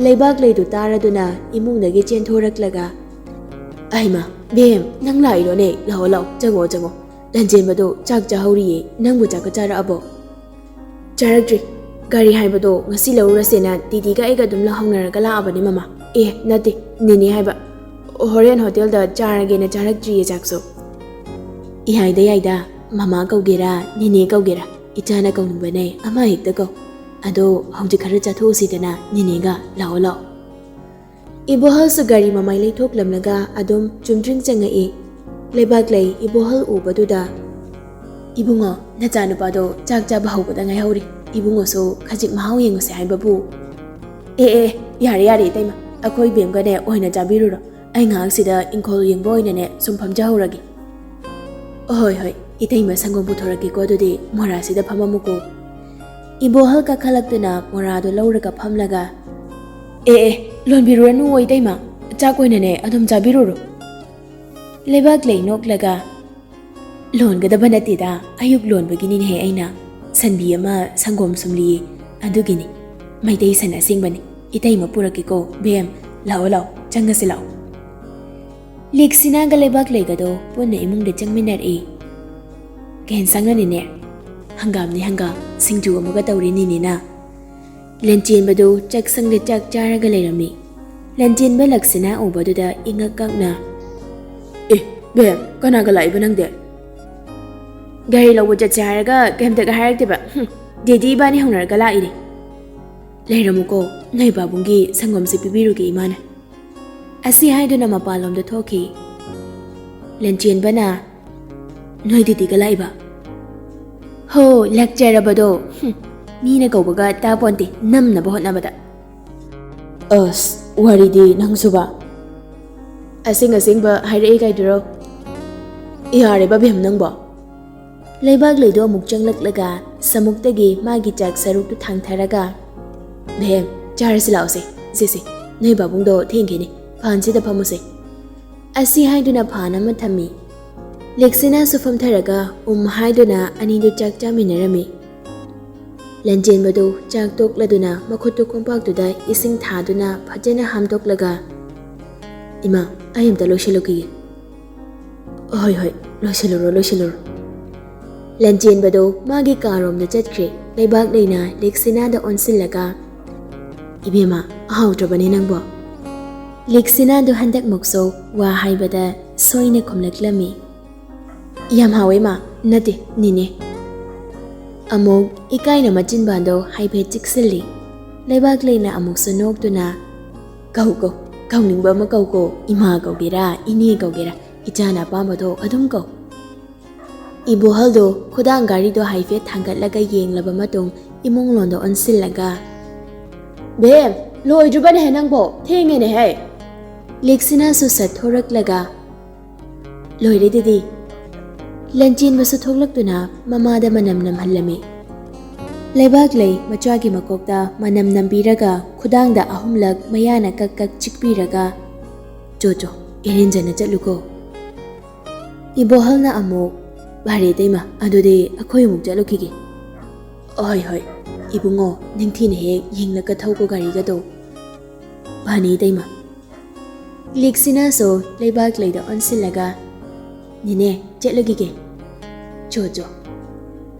ꯂꯩꯕꯥꯛꯂꯩꯗꯨ ꯇꯥꯔꯗꯨꯅ ꯏꯃꯨꯡꯗꯒꯤ ꯆꯦꯟꯊꯣꯔꯛꯂꯒ, "ꯑꯩꯃ, ꯕꯦꯝ, ꯅꯪ ꯂꯥꯛꯏꯔꯣꯅꯦ? ꯂꯥꯛꯑꯣ, ꯂꯥꯛꯑꯣ, ꯆꯪꯉꯣ, ꯆꯪꯉꯣ꯫ ꯂꯟꯆꯦꯟꯕꯗꯣ ꯆꯥꯛ ꯆꯥꯍꯧꯔꯤꯌꯦ꯫ ꯅꯪꯕꯨ ꯆꯥꯛꯀ ꯆꯥꯔꯛꯑꯕꯣ?" "ꯆꯥꯔꯛꯇ꯭ꯔꯤ꯫ ꯒꯥꯔꯤ ꯍꯥꯏꯕꯗꯣ ꯉꯁꯤ ꯂꯧꯔꯨꯔꯁꯦꯅ ꯗꯤꯗꯤꯒ ꯑꯩꯒ ꯑꯗꯨꯝ ꯍꯧꯅꯔꯒ ꯂꯥꯛꯑꯕꯅꯦ, ꯃꯃꯥ꯫ ꯑꯦ, ꯅꯠꯇꯦ, ꯅꯦꯅꯦ ꯍꯥꯏꯕ꯫ ꯍꯣꯔꯦꯟ ꯍꯣꯇꯦꯜꯗ ꯆꯥꯔꯒꯦꯅ ꯆꯥꯔꯛꯇ꯭ꯔꯤꯌꯦ ꯆꯥꯛꯁꯨ"꯫ "ꯏꯌꯥꯏꯗ ꯌꯥꯏꯗ, ꯃꯃꯥ ꯀꯧꯒꯦꯔꯥ, ꯅꯦꯅꯦ ꯀꯧꯒꯦꯔꯥ, ꯏꯆꯥꯅ ꯀꯧꯅꯤꯡꯕꯅꯦ, ꯑꯃ ꯍꯦꯛꯇ ꯀꯧ꯫ ꯑꯗꯣ ꯍꯧꯖꯤꯛ ꯈꯔ ꯆꯥꯊꯣꯛꯎꯁꯤꯗꯅ, ꯅꯦꯅꯦꯒ꯫ ꯂꯥꯛꯑꯣ, ꯂꯥꯛꯑꯣ"꯫ ꯏꯕꯣꯍꯜꯁꯨ ꯒꯥꯔꯤ ꯃꯃꯥꯏ ꯂꯩꯊꯣꯛꯂꯝꯂꯒ ꯑꯗꯨꯝ ꯆꯨꯝꯗ꯭ꯔꯤꯡ ꯆꯪꯉꯛꯏ꯫ ꯂꯩꯕꯥꯛꯂꯩ ꯏꯕꯣꯍꯜ ꯎꯕꯗꯨꯗ, "ꯏꯕꯨꯡꯉꯣ, ꯅꯆꯥꯅꯨꯄꯥꯗꯣ ꯆꯥꯛ ꯆꯥꯕ ꯍꯧꯕꯗ ꯉꯥꯏꯍꯧꯔꯤ꯫ ꯏꯕꯨꯡꯉꯣꯁꯨ ꯈꯖꯤꯛ ꯃꯍꯥꯎ ꯌꯦꯡꯉꯨꯁꯦ ꯍꯥꯏꯕꯕꯨ"꯫ "ꯑꯦ, ꯑꯦ, ꯌꯥꯔꯦ, ꯌꯥꯔꯦ, ꯏꯇꯩꯃ꯫ ꯑꯩꯈꯣꯏ ꯕꯦꯝꯒꯅꯦ ꯑꯣꯏꯅ ꯆꯥꯕꯤꯔꯨꯔꯣ꯫ ꯑꯩ ꯉꯥꯏꯍꯥꯛꯁꯤꯗ ꯏꯪꯈꯣꯜ ꯌꯦꯡꯕ ꯑꯣꯏꯅꯅꯦ ꯁꯨꯝ ꯐꯝꯖꯍꯧꯔꯒꯦ"꯫ "ꯍꯣꯏ, ꯍꯣꯏ, ꯏꯇꯩꯃ, ꯁꯪꯒꯣꯝ ꯄꯨꯊꯣꯔꯛꯀꯦꯀꯣ꯫ ꯑꯗꯨꯗꯤ ꯃꯣꯔꯥꯁꯤꯗ ꯐꯝꯃꯝꯃꯨꯀꯣ"꯫ ꯏꯕꯣꯍꯜ ꯀꯥꯈꯠꯂꯛꯇꯨꯅ ꯃꯣꯔꯥꯗꯣ ꯂꯧꯔꯒ ꯐꯝꯂꯒ, "ꯑꯦ, ꯑꯦ, ꯂꯣꯟꯕꯤꯔꯨꯔꯅꯨ, ꯏꯇꯩꯃ꯫ ꯆꯥꯛ ꯑꯣꯏꯅꯅꯦ ꯑꯗꯨꯝ ꯆꯥꯕꯤꯔꯨꯔꯣ"꯫ ꯂꯩꯕꯥꯛꯂꯩ ꯅꯣꯛꯂꯒ, "ꯂꯣꯟꯒꯗꯕ ꯅꯠꯇꯦꯗ, ꯑꯌꯨꯛ ꯂꯣꯟꯕꯒꯤꯅꯤꯅꯦꯍꯦ ꯑꯩꯅ꯫ ꯁꯟꯕꯤ ꯑꯃ ꯁꯪꯒꯣꯝ ꯁꯨꯝꯂꯤꯌꯦ, ꯑꯗꯨꯒꯤꯅꯤ꯫ ꯃꯩꯇꯩ ꯁꯟ ꯑꯁꯦꯡꯕꯅꯤ꯫ ꯏꯇꯩꯃ ꯄꯨꯔꯛꯀꯦꯀꯣ, ꯕꯦꯝ꯫ ꯂꯥꯛꯑꯣ, ꯂꯥꯛꯑꯣ, ꯆꯪꯉꯁꯤ ꯂꯥꯛꯑꯣ"꯫ ꯂꯤꯛꯁꯤꯅꯥꯒ ꯂꯩꯕꯥꯛꯂꯩꯒꯗꯣ ꯄꯨꯟꯅ ꯏꯃꯨꯡꯗ ꯆꯪꯃꯤꯟꯅꯔꯛꯏ꯫ "ꯀꯩ ꯍꯦꯟꯁꯥꯡꯅꯣ ꯅꯦꯅꯦ?" "ꯍꯪꯒꯥꯝꯅꯤ, ꯍꯪꯒꯥꯝ꯫ ꯁꯤꯡꯖꯨ ꯑꯃꯒ ꯇꯧꯔꯦ ꯅꯦꯅꯦꯅ"꯫ ꯂꯟꯆꯦꯟꯕꯗꯨ ꯆꯥꯛꯁꯪꯗ ꯆꯥꯛ ꯆꯥꯔꯒ ꯂꯩꯔꯝꯃꯤ꯫ ꯂꯟꯆꯦꯟꯕ ꯂꯛꯁꯤꯅꯥ ꯎꯕꯗꯨꯗ ꯏꯉꯛ ꯀꯛꯅ, "ꯑꯦ, ꯕꯦꯝ, ꯀꯅꯥꯒ ꯂꯥꯛꯏꯕ ꯅꯪꯗꯤ?" "ꯒꯥꯔꯤ ꯂꯧꯕ ꯆꯠꯁꯦ ꯍꯥꯏꯔꯒ ꯀꯩꯝꯇꯒ ꯍꯥꯏꯔꯛꯇꯦꯕ꯫ ꯍꯨꯝ, ꯗꯦꯗꯤ ꯏꯕꯥꯅꯤ ꯍꯧꯅꯔꯒ ꯂꯥꯛꯏꯅꯦ"꯫ "ꯂꯩꯔꯝꯃꯨꯀꯣ, ꯅꯣꯏ ꯄꯥꯕꯨꯡꯒꯤ ꯁꯪꯒꯣꯝꯁꯦ ꯄꯤꯕꯤꯔꯨꯒꯦ ꯏꯃꯥꯅ"꯫ ꯑꯁꯤ ꯍꯥꯏꯗꯨꯅ ꯃꯄꯥꯟꯂꯣꯝꯗ ꯊꯣꯛꯈꯤ꯫ ꯂꯟꯆꯦꯟꯕꯅ, "ꯅꯣꯏ ꯗꯦꯗꯤꯒ ꯂꯥꯛꯏꯕ?" "ꯍꯣ, ꯂꯥꯛꯆꯔꯕꯗꯣ꯫ ꯍꯨꯝ, ꯃꯤꯅ ꯀꯧꯕꯒ ꯇꯥꯄꯣꯟꯇꯦ, ꯅꯝꯅꯕ ꯍꯣꯠꯅꯕꯗ"꯫ "ꯑꯁ, ꯋꯥꯔꯤꯗꯤ ꯅꯪꯁꯨꯕ꯫ ꯑꯁꯦꯡ ꯑꯁꯦꯡꯕ ꯍꯥꯏꯔꯛꯑꯦ ꯀꯥꯏꯗꯨꯔꯣ?" "ꯌꯥꯔꯦꯕ ꯕꯦꯝ ꯅꯪꯕꯣ"꯫ ꯂꯩꯕꯥꯛꯂꯩꯗꯣ ꯑꯃꯨꯛ ꯆꯪꯂꯛꯂꯒ ꯁꯃꯨꯛꯇꯒꯤ ꯃꯥꯒꯤ ꯆꯥꯛ ꯁꯔꯨꯛꯇꯨ ꯊꯥꯡꯊꯔꯒ, "ꯕꯦꯝ, ꯆꯥꯔꯁꯤ ꯂꯥꯛꯑꯣꯁꯦ꯫ ꯁꯦ ꯁꯦ, ꯅꯣꯏ ꯄꯥꯕꯨꯡꯗꯣ ꯊꯦꯡꯈꯤꯅꯤ, ꯐꯥꯟꯁꯤꯗ ꯐꯝꯃꯨꯁꯦ꯫ ꯑꯁꯤ ꯍꯥꯏꯗꯨꯅ ꯐꯥꯟ ꯑꯃ ꯊꯝꯃꯤ꯫ ꯂꯤꯛꯁꯤꯅꯥꯁꯨ ꯐꯝꯊꯔꯒ ꯎꯝ ꯍꯥꯏꯗꯨꯅ ꯑꯅꯤꯗꯨ ꯆꯥꯛ ꯆꯥꯃꯤꯟꯅꯔꯝꯃꯤ꯫ ꯂꯟꯆꯦꯟꯕꯗꯨ ꯆꯥꯛ ꯇꯣꯛꯂꯗꯨꯅ ꯃꯈꯨꯠꯇꯨ ꯀꯣꯝꯄꯥꯛꯇꯨꯗ ꯏꯁꯤꯡ ꯊꯥꯗꯨꯅ ꯐꯖꯅ ꯍꯥꯝꯗꯣꯛꯂꯒ, "ꯏꯃꯥ, ꯑꯩ ꯑꯝꯇ ꯂꯣꯏꯁꯤꯜꯂꯨꯈꯤꯒꯦ꯫" "ꯍꯣꯏ, ꯍꯣꯏ, ꯂꯣꯏꯁꯤꯜꯂꯨꯔꯣ, ꯂꯣꯏꯁꯤꯜꯂꯨꯔꯣ꯫" ꯂꯟꯆꯦꯟꯕꯗꯨ ꯃꯥꯒꯤ ꯀꯥꯔꯣꯝꯗ ꯆꯠꯈ꯭ꯔꯦ꯫ ꯂꯩꯕꯥꯛꯂꯩꯅ ꯂꯤꯛꯁꯤꯅꯥꯗ ꯑꯣꯟꯁꯤꯜꯂꯒ, "ꯏꯕꯦꯝꯃ, ꯍꯥꯎꯗ꯭ꯔꯕꯅꯦ ꯅꯪꯕꯣ?" ꯂꯤꯛꯁꯤꯅꯥꯗꯨ ꯍꯟꯗꯛꯃꯨꯛꯁꯨ ꯋꯥ ꯍꯥꯏꯕꯗ ꯁꯣꯏꯅ ꯈꯨꯝꯂꯛꯂꯝꯃꯤ꯫ "ꯌꯥꯝ ꯍꯥꯎꯋꯦ, ꯃꯥ꯫ ꯅꯠꯇꯦ, ꯅꯤꯅꯦ꯫" ꯑꯃꯨꯛ ꯏꯀꯥꯏꯅ ꯃꯆꯤꯟꯕꯥꯟꯗꯣ ꯍꯥꯏꯐꯦꯠ ꯆꯤꯛꯁꯤꯜꯂꯤ꯫ ꯂꯩꯕꯥꯛꯂꯩꯅ ꯑꯃꯨꯛꯁꯨ ꯅꯣꯛꯇꯨꯅ, "ꯀꯧ, ꯀꯧ, ꯀꯧꯅꯤꯡꯕ ꯑꯃ ꯀꯧ, ꯀꯧ꯫ ꯏꯃꯥ ꯀꯧꯒꯦꯔꯥ, ꯏꯅꯦ ꯀꯧꯒꯦꯔꯥ, ꯏꯆꯥꯅ ꯑꯄꯥꯝꯕꯗꯣ ꯑꯗꯨꯝ ꯀꯧ꯫" ꯏꯕꯣꯍꯜꯗꯣ ꯈꯨꯗꯥꯡ ꯒꯥꯔꯤꯗꯣ ꯍꯥꯏꯐꯦꯠ ꯊꯥꯡꯒꯠꯂꯒ ꯌꯦꯡꯂꯕ ꯃꯇꯨꯡ ꯏꯃꯨꯡꯂꯣꯝꯗ ꯑꯣꯟꯁꯤꯜꯂꯒ, "ꯕꯦꯝ, ꯂꯣꯏꯗ꯭ꯔꯤꯕꯅꯦꯍꯦ ꯅꯪꯕꯣ, ꯊꯦꯡꯉꯦꯅꯦꯍꯦ꯫" ꯂꯤꯛꯁꯤꯅꯥꯁꯨ ꯁꯠ ꯊꯣꯔꯛꯂꯒ, "ꯂꯣꯏꯔꯦ ꯗꯤꯗꯤ꯫" ꯂꯟꯆꯦꯟꯕꯁꯨ ꯊꯣꯛꯂꯛꯇꯨꯅ ꯃꯃꯥꯗ ꯃꯅꯝ ꯅꯝꯍꯜꯂꯝꯃꯤ꯫ ꯂꯩꯕꯥꯛꯂꯩ ꯃꯆꯥꯒꯤ ꯃꯀꯣꯛꯇ ꯃꯅꯝ ꯅꯝꯕꯤꯔꯒ ꯈꯨꯗꯥꯡꯗ ꯑꯍꯨꯝꯂꯛ ꯃꯌꯥꯅ ꯀꯛ ꯀꯛ ꯆꯤꯛꯄꯤꯔꯒ, "ꯆꯣ ꯆꯣ, ꯏꯔꯦꯟꯖꯅ ꯆꯠꯂꯨꯀꯣ꯫" ꯏꯕꯣꯍꯜꯅ ꯑꯃꯨꯛ, "ꯐꯔꯦ ꯏꯇꯩꯃ, ꯑꯗꯨꯗꯤ ꯑꯩꯈꯣꯏ ꯑꯃꯨꯛ ꯆꯠꯂꯨꯈꯤꯒꯦ꯫" "ꯍꯣꯏ ꯍꯣꯏ, ꯏꯕꯨꯡꯉꯣ, ꯅꯤꯡꯊꯤꯅ ꯍꯦꯛ ꯌꯦꯡꯂꯒ ꯊꯧꯀꯣ ꯒꯥꯔꯤꯒꯗꯣ꯫" "ꯐꯅꯤ ꯏꯇꯩꯃ꯫" ꯂꯤꯛꯁꯤꯅꯥꯁꯨ ꯂꯩꯕꯥꯛꯂꯩꯗ ꯑꯣꯟꯁꯤꯜꯂꯒ, "ꯅꯤꯅꯦ, ꯆꯠꯂꯨꯈꯤꯒꯦ꯫" "ꯆꯣ ꯆꯣ꯫"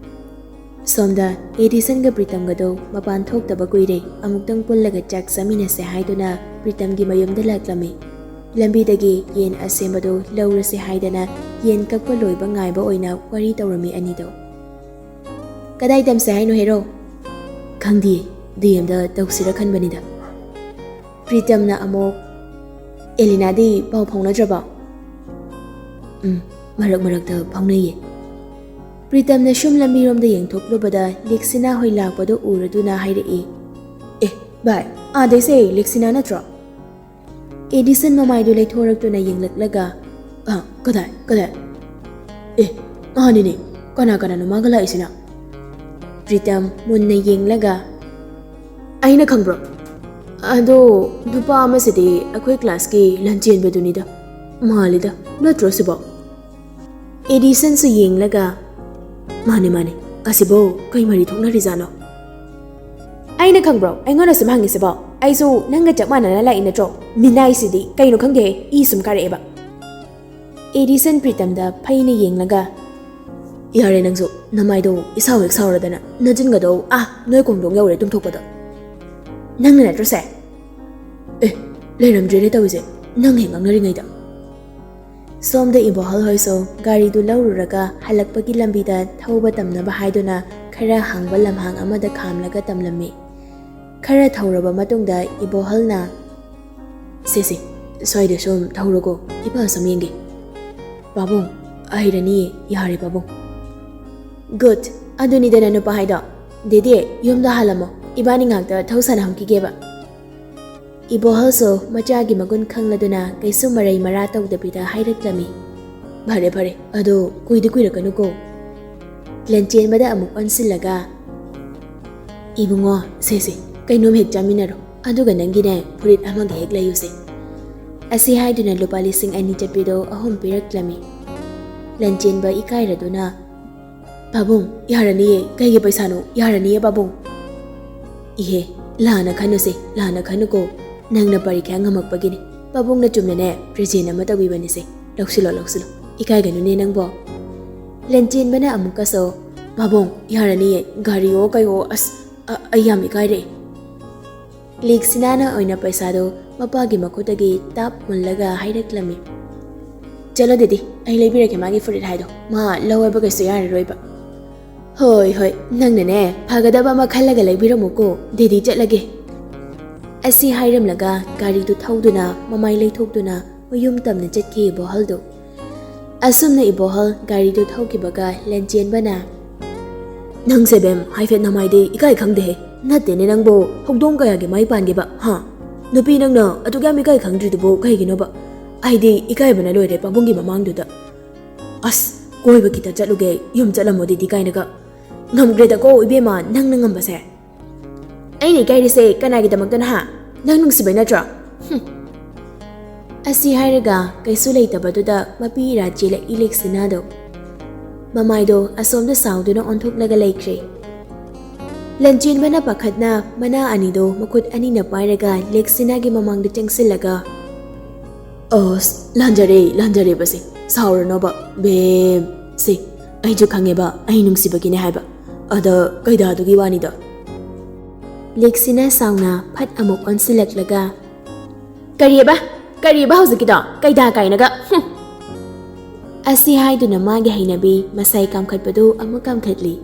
ꯁꯣꯝꯗ ꯑꯦꯗꯤꯁꯟꯒ ꯄ꯭ꯔꯤꯇꯝꯒꯗꯣ ꯃꯄꯥꯟ ꯊꯣꯛꯇꯕ ꯀꯨꯏꯔꯦ, ꯑꯃꯨꯛꯇꯪ ꯄꯨꯜꯂꯒ ꯆꯥꯛ ꯆꯥꯃꯤꯟꯅꯁꯦ ꯍꯥꯏꯗꯨꯅ ꯄ꯭ꯔꯤꯇꯝꯒꯤ ꯃꯌꯨꯝꯗ ꯂꯥꯛꯂꯝꯃꯤ꯫ ꯂꯝꯕꯤꯗꯒꯤ ꯌꯦꯟ ꯑꯁꯦꯝꯕꯗꯨ ꯂꯧꯔꯁꯦ ꯍꯥꯏꯗꯅ ꯌꯦꯟ ꯀꯛꯄ ꯂꯣꯏꯕ ꯉꯥꯏꯕ ꯑꯣꯏꯅ ꯋꯥꯔꯤ ꯇꯧꯔꯝꯃꯤ ꯑꯅꯤꯗꯣ꯫ "ꯀꯗꯥꯏ ꯇꯝꯁꯦ ꯍꯥꯏꯅꯣ ꯍꯦꯔꯣ?" "ꯈꯪꯗꯤꯌꯦ, ꯗꯤ ꯑꯦꯝꯗ ꯇꯧꯁꯤꯔ ꯈꯟꯕꯅꯤꯗ꯫" ꯄ꯭ꯔꯤꯇꯝꯅ ꯑꯃꯨꯛ, "ꯑꯦꯂꯤꯅꯥꯗꯤ ꯄꯥꯎ ꯐꯥꯎꯅꯗ꯭ꯔꯕꯣ?" "ꯎꯝ, ꯃꯔꯛ ꯃꯔꯛꯇ ꯐꯥꯎꯅꯩꯌꯦ꯫" ꯄ꯭ꯔꯤꯇꯝꯅ ꯁꯨꯝ ꯂꯝꯕꯤꯔꯣꯝꯗ ꯌꯦꯡꯊꯣꯛꯂꯨꯕꯗ ꯂꯤꯛꯁꯤꯅꯥ ꯍꯣꯏ ꯂꯥꯛꯄꯗꯨ ꯎꯔꯗꯨꯅ ꯍꯥꯏꯔꯛꯏ, "ꯑꯦ ꯚꯥꯏ, ꯑꯥꯗꯩꯁꯦ ꯂꯤꯛꯁꯤꯅꯥ ꯅꯠꯇ꯭ꯔꯣ?" ꯑꯦꯗꯤꯁꯟ ꯃꯃꯥꯏꯗꯨ ꯂꯩꯊꯣꯔꯛꯇꯨꯅ ꯌꯦꯡꯂꯛꯂꯒ, "ꯑ, ꯀꯗꯥꯏ, ꯀꯗꯥꯏ? ꯑꯦ, ꯃꯥꯅꯤꯅꯦ, ꯀꯅꯥ ꯀꯅꯥꯅꯣ ꯃꯥꯒ ꯂꯥꯛꯏꯁꯤꯅ?" ꯄ꯭ꯔꯤꯇꯝ ꯃꯨꯟꯅ ꯌꯦꯡꯂꯒ, "ꯑꯩꯅ ꯈꯪꯕ꯭ꯔꯣ?" ꯑꯗꯣ ꯅꯨꯄꯥ ꯑꯃꯁꯤꯗꯤ ꯑꯩꯈꯣꯏ ꯀ꯭ꯂꯥꯁꯀꯤ ꯂꯟꯆꯦꯟꯕꯗꯨꯅꯤꯗ꯫ ꯃꯥꯜꯂꯤꯗ, ꯅꯠꯇ꯭ꯔꯣ ꯁꯤꯕꯣ? ꯑꯦꯗꯤꯁꯟꯁꯨ ꯌꯦꯡꯂꯒ, "ꯃꯥꯅꯦ, ꯃꯥꯅꯦ, ꯑꯁꯤꯕꯣ ꯀꯩ ꯃꯔꯤ ꯊꯣꯛꯅꯔꯤꯖꯥꯠꯅꯣ?" "ꯑꯩꯅ ꯈꯪꯕ꯭ꯔꯣ? ꯑꯩꯉꯣꯟꯗ ꯁꯨꯝ ꯍꯪꯉꯤꯁꯤꯕꯣ? ꯑꯩꯁꯨ ꯅꯪꯒ ꯆꯞ ꯃꯥꯟꯅꯅ ꯂꯥꯛꯏ ꯅꯠꯇ꯭ꯔꯣ? ꯃꯤꯅꯥꯏꯁꯤꯗꯤ ꯀꯩꯅꯣ ꯈꯪꯗꯦꯍꯦ, ꯏ ꯁꯨꯝ ꯀꯥꯔꯛꯑꯦꯕ꯫" ꯑꯦꯗꯤꯁꯟ ꯄ꯭ꯔꯤꯇꯝꯗ ꯐꯩꯅ ꯌꯦꯡꯂꯒ, "ꯌꯥꯔꯦ ꯅꯪꯁꯨ, ꯅꯃꯥꯏꯗꯣ ꯏꯁꯥꯎ ꯍꯦꯛ ꯁꯥꯎꯔꯗꯅ, ꯅꯆꯤꯟꯒꯗꯣ ꯑꯥ ꯅꯣꯏ ꯀꯣꯡꯗꯣꯡ ꯌꯧꯔꯦ ꯇꯨꯝꯊꯣꯛꯄꯗꯣ꯫ ꯅꯪꯅ ꯅꯠꯇ꯭ꯔꯣ ꯁꯦ?" "ꯑꯦ, ꯂꯩꯔꯝꯗ꯭ꯔꯦꯅꯦ ꯇꯧꯔꯤꯁꯦ, ꯅꯪ ꯍꯦꯛ ꯉꯥꯡꯅꯔꯤꯉꯩꯗ꯫" ꯁꯣꯝꯗ ꯏꯕꯣꯍꯜ ꯍꯣꯏꯁꯨ ꯒꯥꯔꯤꯗꯨ ꯂꯧꯔꯨꯔꯒ ꯍꯜꯂꯛꯄꯒꯤ ꯂꯝꯕꯤꯗ ꯊꯧꯕ ꯇꯝꯅꯕ ꯍꯥꯏꯗꯨꯅ ꯈꯔ ꯍꯥꯡꯕ ꯂꯝꯍꯥꯡ ꯑꯃꯗ ꯈꯥꯝꯂꯒ ꯇꯝꯂꯝꯃꯤ꯫ ꯈꯔ ꯊꯧꯔꯕ ꯃꯇꯨꯡꯗ ꯏꯕꯣꯍꯜꯅ, "ꯁꯦ, ꯁꯦ, ꯁ꯭ꯋꯥꯏꯗ ꯁꯨꯝ ꯊꯧꯔꯣꯀꯣ, ꯏꯄꯥ ꯁꯨꯝ ꯌꯦꯡꯒꯦ꯫" "ꯄꯥꯕꯨꯡ, ꯍꯩꯔꯅꯤꯌꯦ, ꯌꯥꯔꯦ ꯄꯥꯕꯨꯡ꯫" "ꯒꯨꯗ, ꯑꯗꯨꯅꯤꯗꯅ ꯅꯨꯄꯥ ꯍꯥꯏꯗꯣ꯫ ꯗꯦꯗꯦ, ꯌꯨꯝꯗ ꯍꯜꯂꯝꯃꯣ, ꯏꯕꯥꯅꯤ ꯉꯥꯏꯍꯥꯛꯇ ꯊꯧ ꯁꯥꯟꯅꯍꯟꯈꯤꯒꯦꯕ꯫" ꯏꯕꯣꯍꯜꯁꯨ ꯃꯆꯥꯒꯤ ꯃꯒꯨꯟ ꯈꯪꯂꯗꯨꯅ ꯀꯩꯁꯨ ꯃꯔꯩ ꯃꯔꯥ ꯇꯧꯗꯕꯤꯗ ꯍꯥꯏꯔꯛꯂꯝꯃꯤ꯫ "ꯐꯔꯦ, ꯐꯔꯦ, ꯑꯗꯣ ꯀꯨꯏꯗꯤ ꯀꯨꯏꯔꯛꯀꯅꯨꯀꯣ꯫" ꯂꯟꯆꯦꯟꯕꯗ ꯑꯃꯨꯛ ꯑꯣꯟꯁꯤꯜꯂꯒ, "ꯏꯕꯨꯡꯉꯣ, ꯁꯦ, ꯁꯦ, ꯀꯩꯅꯣꯝ ꯍꯦꯛ ꯆꯥꯃꯤꯟꯅꯔꯣ, ꯑꯗꯨꯒ ꯅꯪꯒꯤꯅꯦ ꯐꯨꯔꯤꯠ ꯑꯃꯒ ꯍꯦꯛ ꯂꯩꯌꯨꯁꯦ꯫" ꯑꯁꯤ ꯍꯥꯏꯗꯨꯅ ꯂꯨꯄꯥ ꯂꯤꯁꯤꯡ ꯑꯅꯤ ꯆꯠꯄꯤꯗꯣ ꯑꯍꯨꯝ ꯄꯤꯔꯛꯂꯝꯃꯤ꯫ ꯂꯟꯆꯦꯟꯕ ꯏꯀꯥꯏꯔꯗꯨꯅ, "ꯄꯥꯕꯨꯡ, ꯌꯥꯔꯅꯤꯌꯦ, ꯀꯩꯒꯤ ꯄꯩꯁꯥꯅꯣ? ꯌꯥꯔꯅꯤꯌꯦ ꯄꯥꯕꯨꯡ꯫" "ꯏꯍꯦ, ꯂꯥꯟꯅ ꯈꯟꯅꯨꯁꯦ, ꯂꯥꯟꯅ ꯈꯟꯅꯨꯀꯣ꯫ ꯅꯪꯅ ꯄꯔꯤꯈ꯭ꯌꯥ ꯉꯝꯃꯛꯄꯒꯤꯅꯤ꯫ ꯄꯥꯕꯨꯡꯅ ꯆꯨꯝꯅꯅꯦ present ꯑꯃ ꯇꯧꯕꯤꯕꯅꯤꯁꯦ꯫ ꯂꯧꯁꯤꯜꯂꯣ, ꯂꯧꯁꯤꯜꯂꯣ, ꯏꯀꯥꯏꯒꯅꯨꯅꯦ ꯅꯪꯕꯣ꯫" ꯂꯟꯆꯦꯟꯕꯅ ꯑꯃꯨꯛꯀꯁꯨ, "ꯄꯥꯕꯨꯡ, ꯌꯥꯔꯅꯤꯌꯦ, ꯒꯥꯔꯤꯑꯣ ꯀꯩꯑꯣ, ꯑꯁ, ꯑ-, ꯑꯩ ꯌꯥꯝ ꯏꯀꯥꯏꯔꯦ꯫" ꯂꯤꯛꯁꯤꯅꯥꯅ ꯑꯣꯏꯅ ꯄꯩꯁꯥꯗꯣ ꯃꯄꯥꯒꯤ ꯃꯈꯨꯠꯇꯒꯤ ꯇꯥꯞ ꯃꯨꯜꯂꯒ ꯍꯥꯏꯔꯛꯂꯝꯃꯤ꯫ "ꯆꯠꯂꯣ ꯗꯦꯗꯤ, ꯑꯩ ꯂꯩꯕꯤꯔꯒꯦ ꯃꯥꯒꯤ ꯐꯨꯔꯤꯠ ꯍꯥꯏꯗꯣ꯫ ꯃꯥ ꯂꯧ ꯍꯥꯏꯕ ꯀꯩꯁꯨ ꯌꯥꯔꯔꯣꯏꯕ꯫" "ꯍꯣꯏ, ꯍꯣꯏ, ꯅꯪꯅꯅꯦ ꯐꯒꯗꯕ ꯑꯃ ꯈꯜꯂꯒ ꯂꯩꯕꯤꯔꯝꯃꯨꯀꯣ, ꯗꯦꯗꯤ ꯆꯠꯂꯒꯦ꯫" ꯑꯁꯤ ꯍꯥꯏꯔꯝꯂꯒ ꯒꯥꯔꯤꯗꯨ ꯊꯧꯗꯨꯅ ꯃꯃꯥꯏ ꯂꯩꯊꯣꯛꯇꯨꯅ ꯃꯌꯨꯝ ꯇꯝꯅ ꯆꯠꯈꯤ ꯏꯕꯣꯍꯜꯗꯨ꯫ ꯑꯁꯨꯝꯅ ꯏꯕꯣꯍꯜ ꯒꯥꯔꯤꯗꯨ ꯊꯧꯈꯤꯕꯒ ꯂꯟꯆꯦꯟꯕꯅ, "ꯅꯪꯁꯦ ꯕꯦꯝ, ꯍꯥꯏꯐꯦꯠ ꯅꯃꯥꯏꯗꯤ ꯏꯀꯥꯏ ꯈꯪꯗꯦꯍꯦ꯫ ꯅꯠꯇꯦꯅꯦ ꯅꯪꯕꯨ, ꯍꯧꯗꯣꯡ ꯀꯌꯥꯒꯤ ꯃꯥꯏ ꯄꯥꯟꯒꯦꯕ, ꯍꯥ? ꯅꯨꯄꯤ ꯅꯪꯅ ꯑꯗꯨꯛ ꯌꯥꯝ ꯏꯀꯥꯏ ꯈꯪꯗ꯭ꯔꯤꯗꯨꯕꯨ ꯀꯩꯒꯤꯅꯣꯕ? ꯑꯩꯗꯤ ꯏꯀꯥꯏꯕꯅ ꯂꯣꯏꯔꯦ ꯄꯥꯕꯨꯡꯒꯤ ꯃꯃꯥꯡꯗꯨꯗ꯫ ꯑꯁ, ꯀꯣꯏꯕ ꯈꯤꯇ ꯆꯠꯂꯨꯒꯦ, ꯌꯨꯝ ꯆꯠꯂꯝꯃꯣ ꯗꯦꯗꯤ ꯀꯥꯏꯅꯒ꯫ ꯉꯝꯈ꯭ꯔꯦꯗꯀꯣ ꯏꯕꯦꯝꯃ, ꯅꯪꯅ ꯉꯝꯕꯁꯦ꯫" "ꯑꯩꯅ ꯏꯀꯥꯏꯔꯤꯁꯦ ꯀꯅꯥꯒꯤꯗꯃꯛꯇꯅ ꯍꯥ? "ꯅꯪ ꯅꯨꯡꯁꯤꯕꯩ ꯅꯠꯇ꯭ꯔꯣ?" ꯍꯨꯝ꯫ ꯑꯁꯤ ꯍꯥꯏꯔꯒ ꯀꯩꯁꯨ ꯂꯩꯇꯕꯗꯨꯗ ꯃꯄꯤ ꯏꯔꯥ ꯆꯦꯜꯂꯛꯏ ꯂꯦꯛꯁꯤꯅꯥꯗꯣ꯫ ꯃꯃꯥꯏꯗꯣ ꯑꯁꯣꯝꯗ ꯁꯥꯎꯗꯨꯅ ꯑꯣꯟꯊꯣꯛꯂꯒ ꯂꯩꯈ꯭ꯔꯦ꯫ ꯂꯟꯆꯦꯟꯕꯅ ꯄꯥꯈꯠꯅ ꯃꯅꯥ ꯑꯅꯤꯗꯣ ꯃꯈꯨꯠ ꯑꯅꯤꯅ ꯄꯥꯏꯔꯒ ꯂꯦꯛꯁꯤꯅꯥꯒꯤ ꯃꯃꯥꯡꯗ ꯆꯪꯁꯤꯜꯂꯒ, "ꯑꯁ, ꯂꯥꯟꯖꯔꯦ, ꯂꯥꯟꯖꯔꯦꯕꯁꯦ, ꯁꯥꯎꯔꯅꯣꯕ, ꯕꯦꯝ꯫ ꯁꯦ, ꯑꯩꯁꯨ ꯈꯪꯉꯦꯕ, ꯑꯩ ꯅꯨꯡꯁꯤꯕꯒꯤꯅꯦ ꯍꯥꯏꯕ꯫ ꯑꯗ ꯀꯩꯗꯥꯗꯨꯒꯤ ꯋꯥꯅꯤꯗ꯫" ꯂꯦꯛꯁꯤꯅ ꯁꯥꯎꯅ ꯐꯠ ꯑꯃꯨꯛ ꯑꯣꯟꯁꯤꯜꯂꯛꯂꯒ, "ꯀꯔꯤꯑꯕ? ꯀꯔꯤꯑꯕ ꯍꯧꯖꯤꯛꯀꯤꯗꯣ? ꯀꯩꯗꯥ ꯀꯥꯏꯅꯒ? ꯍꯨꯝ!" ꯑꯁꯤ ꯍꯥꯏꯗꯨꯅ ꯃꯥꯒꯤ ꯍꯩꯅꯕꯤ ꯃꯁꯥꯏ ꯀꯥꯝꯈꯠꯄꯗꯨ ꯑꯃꯨꯛ ꯀꯥꯝꯈꯠꯂꯤ꯫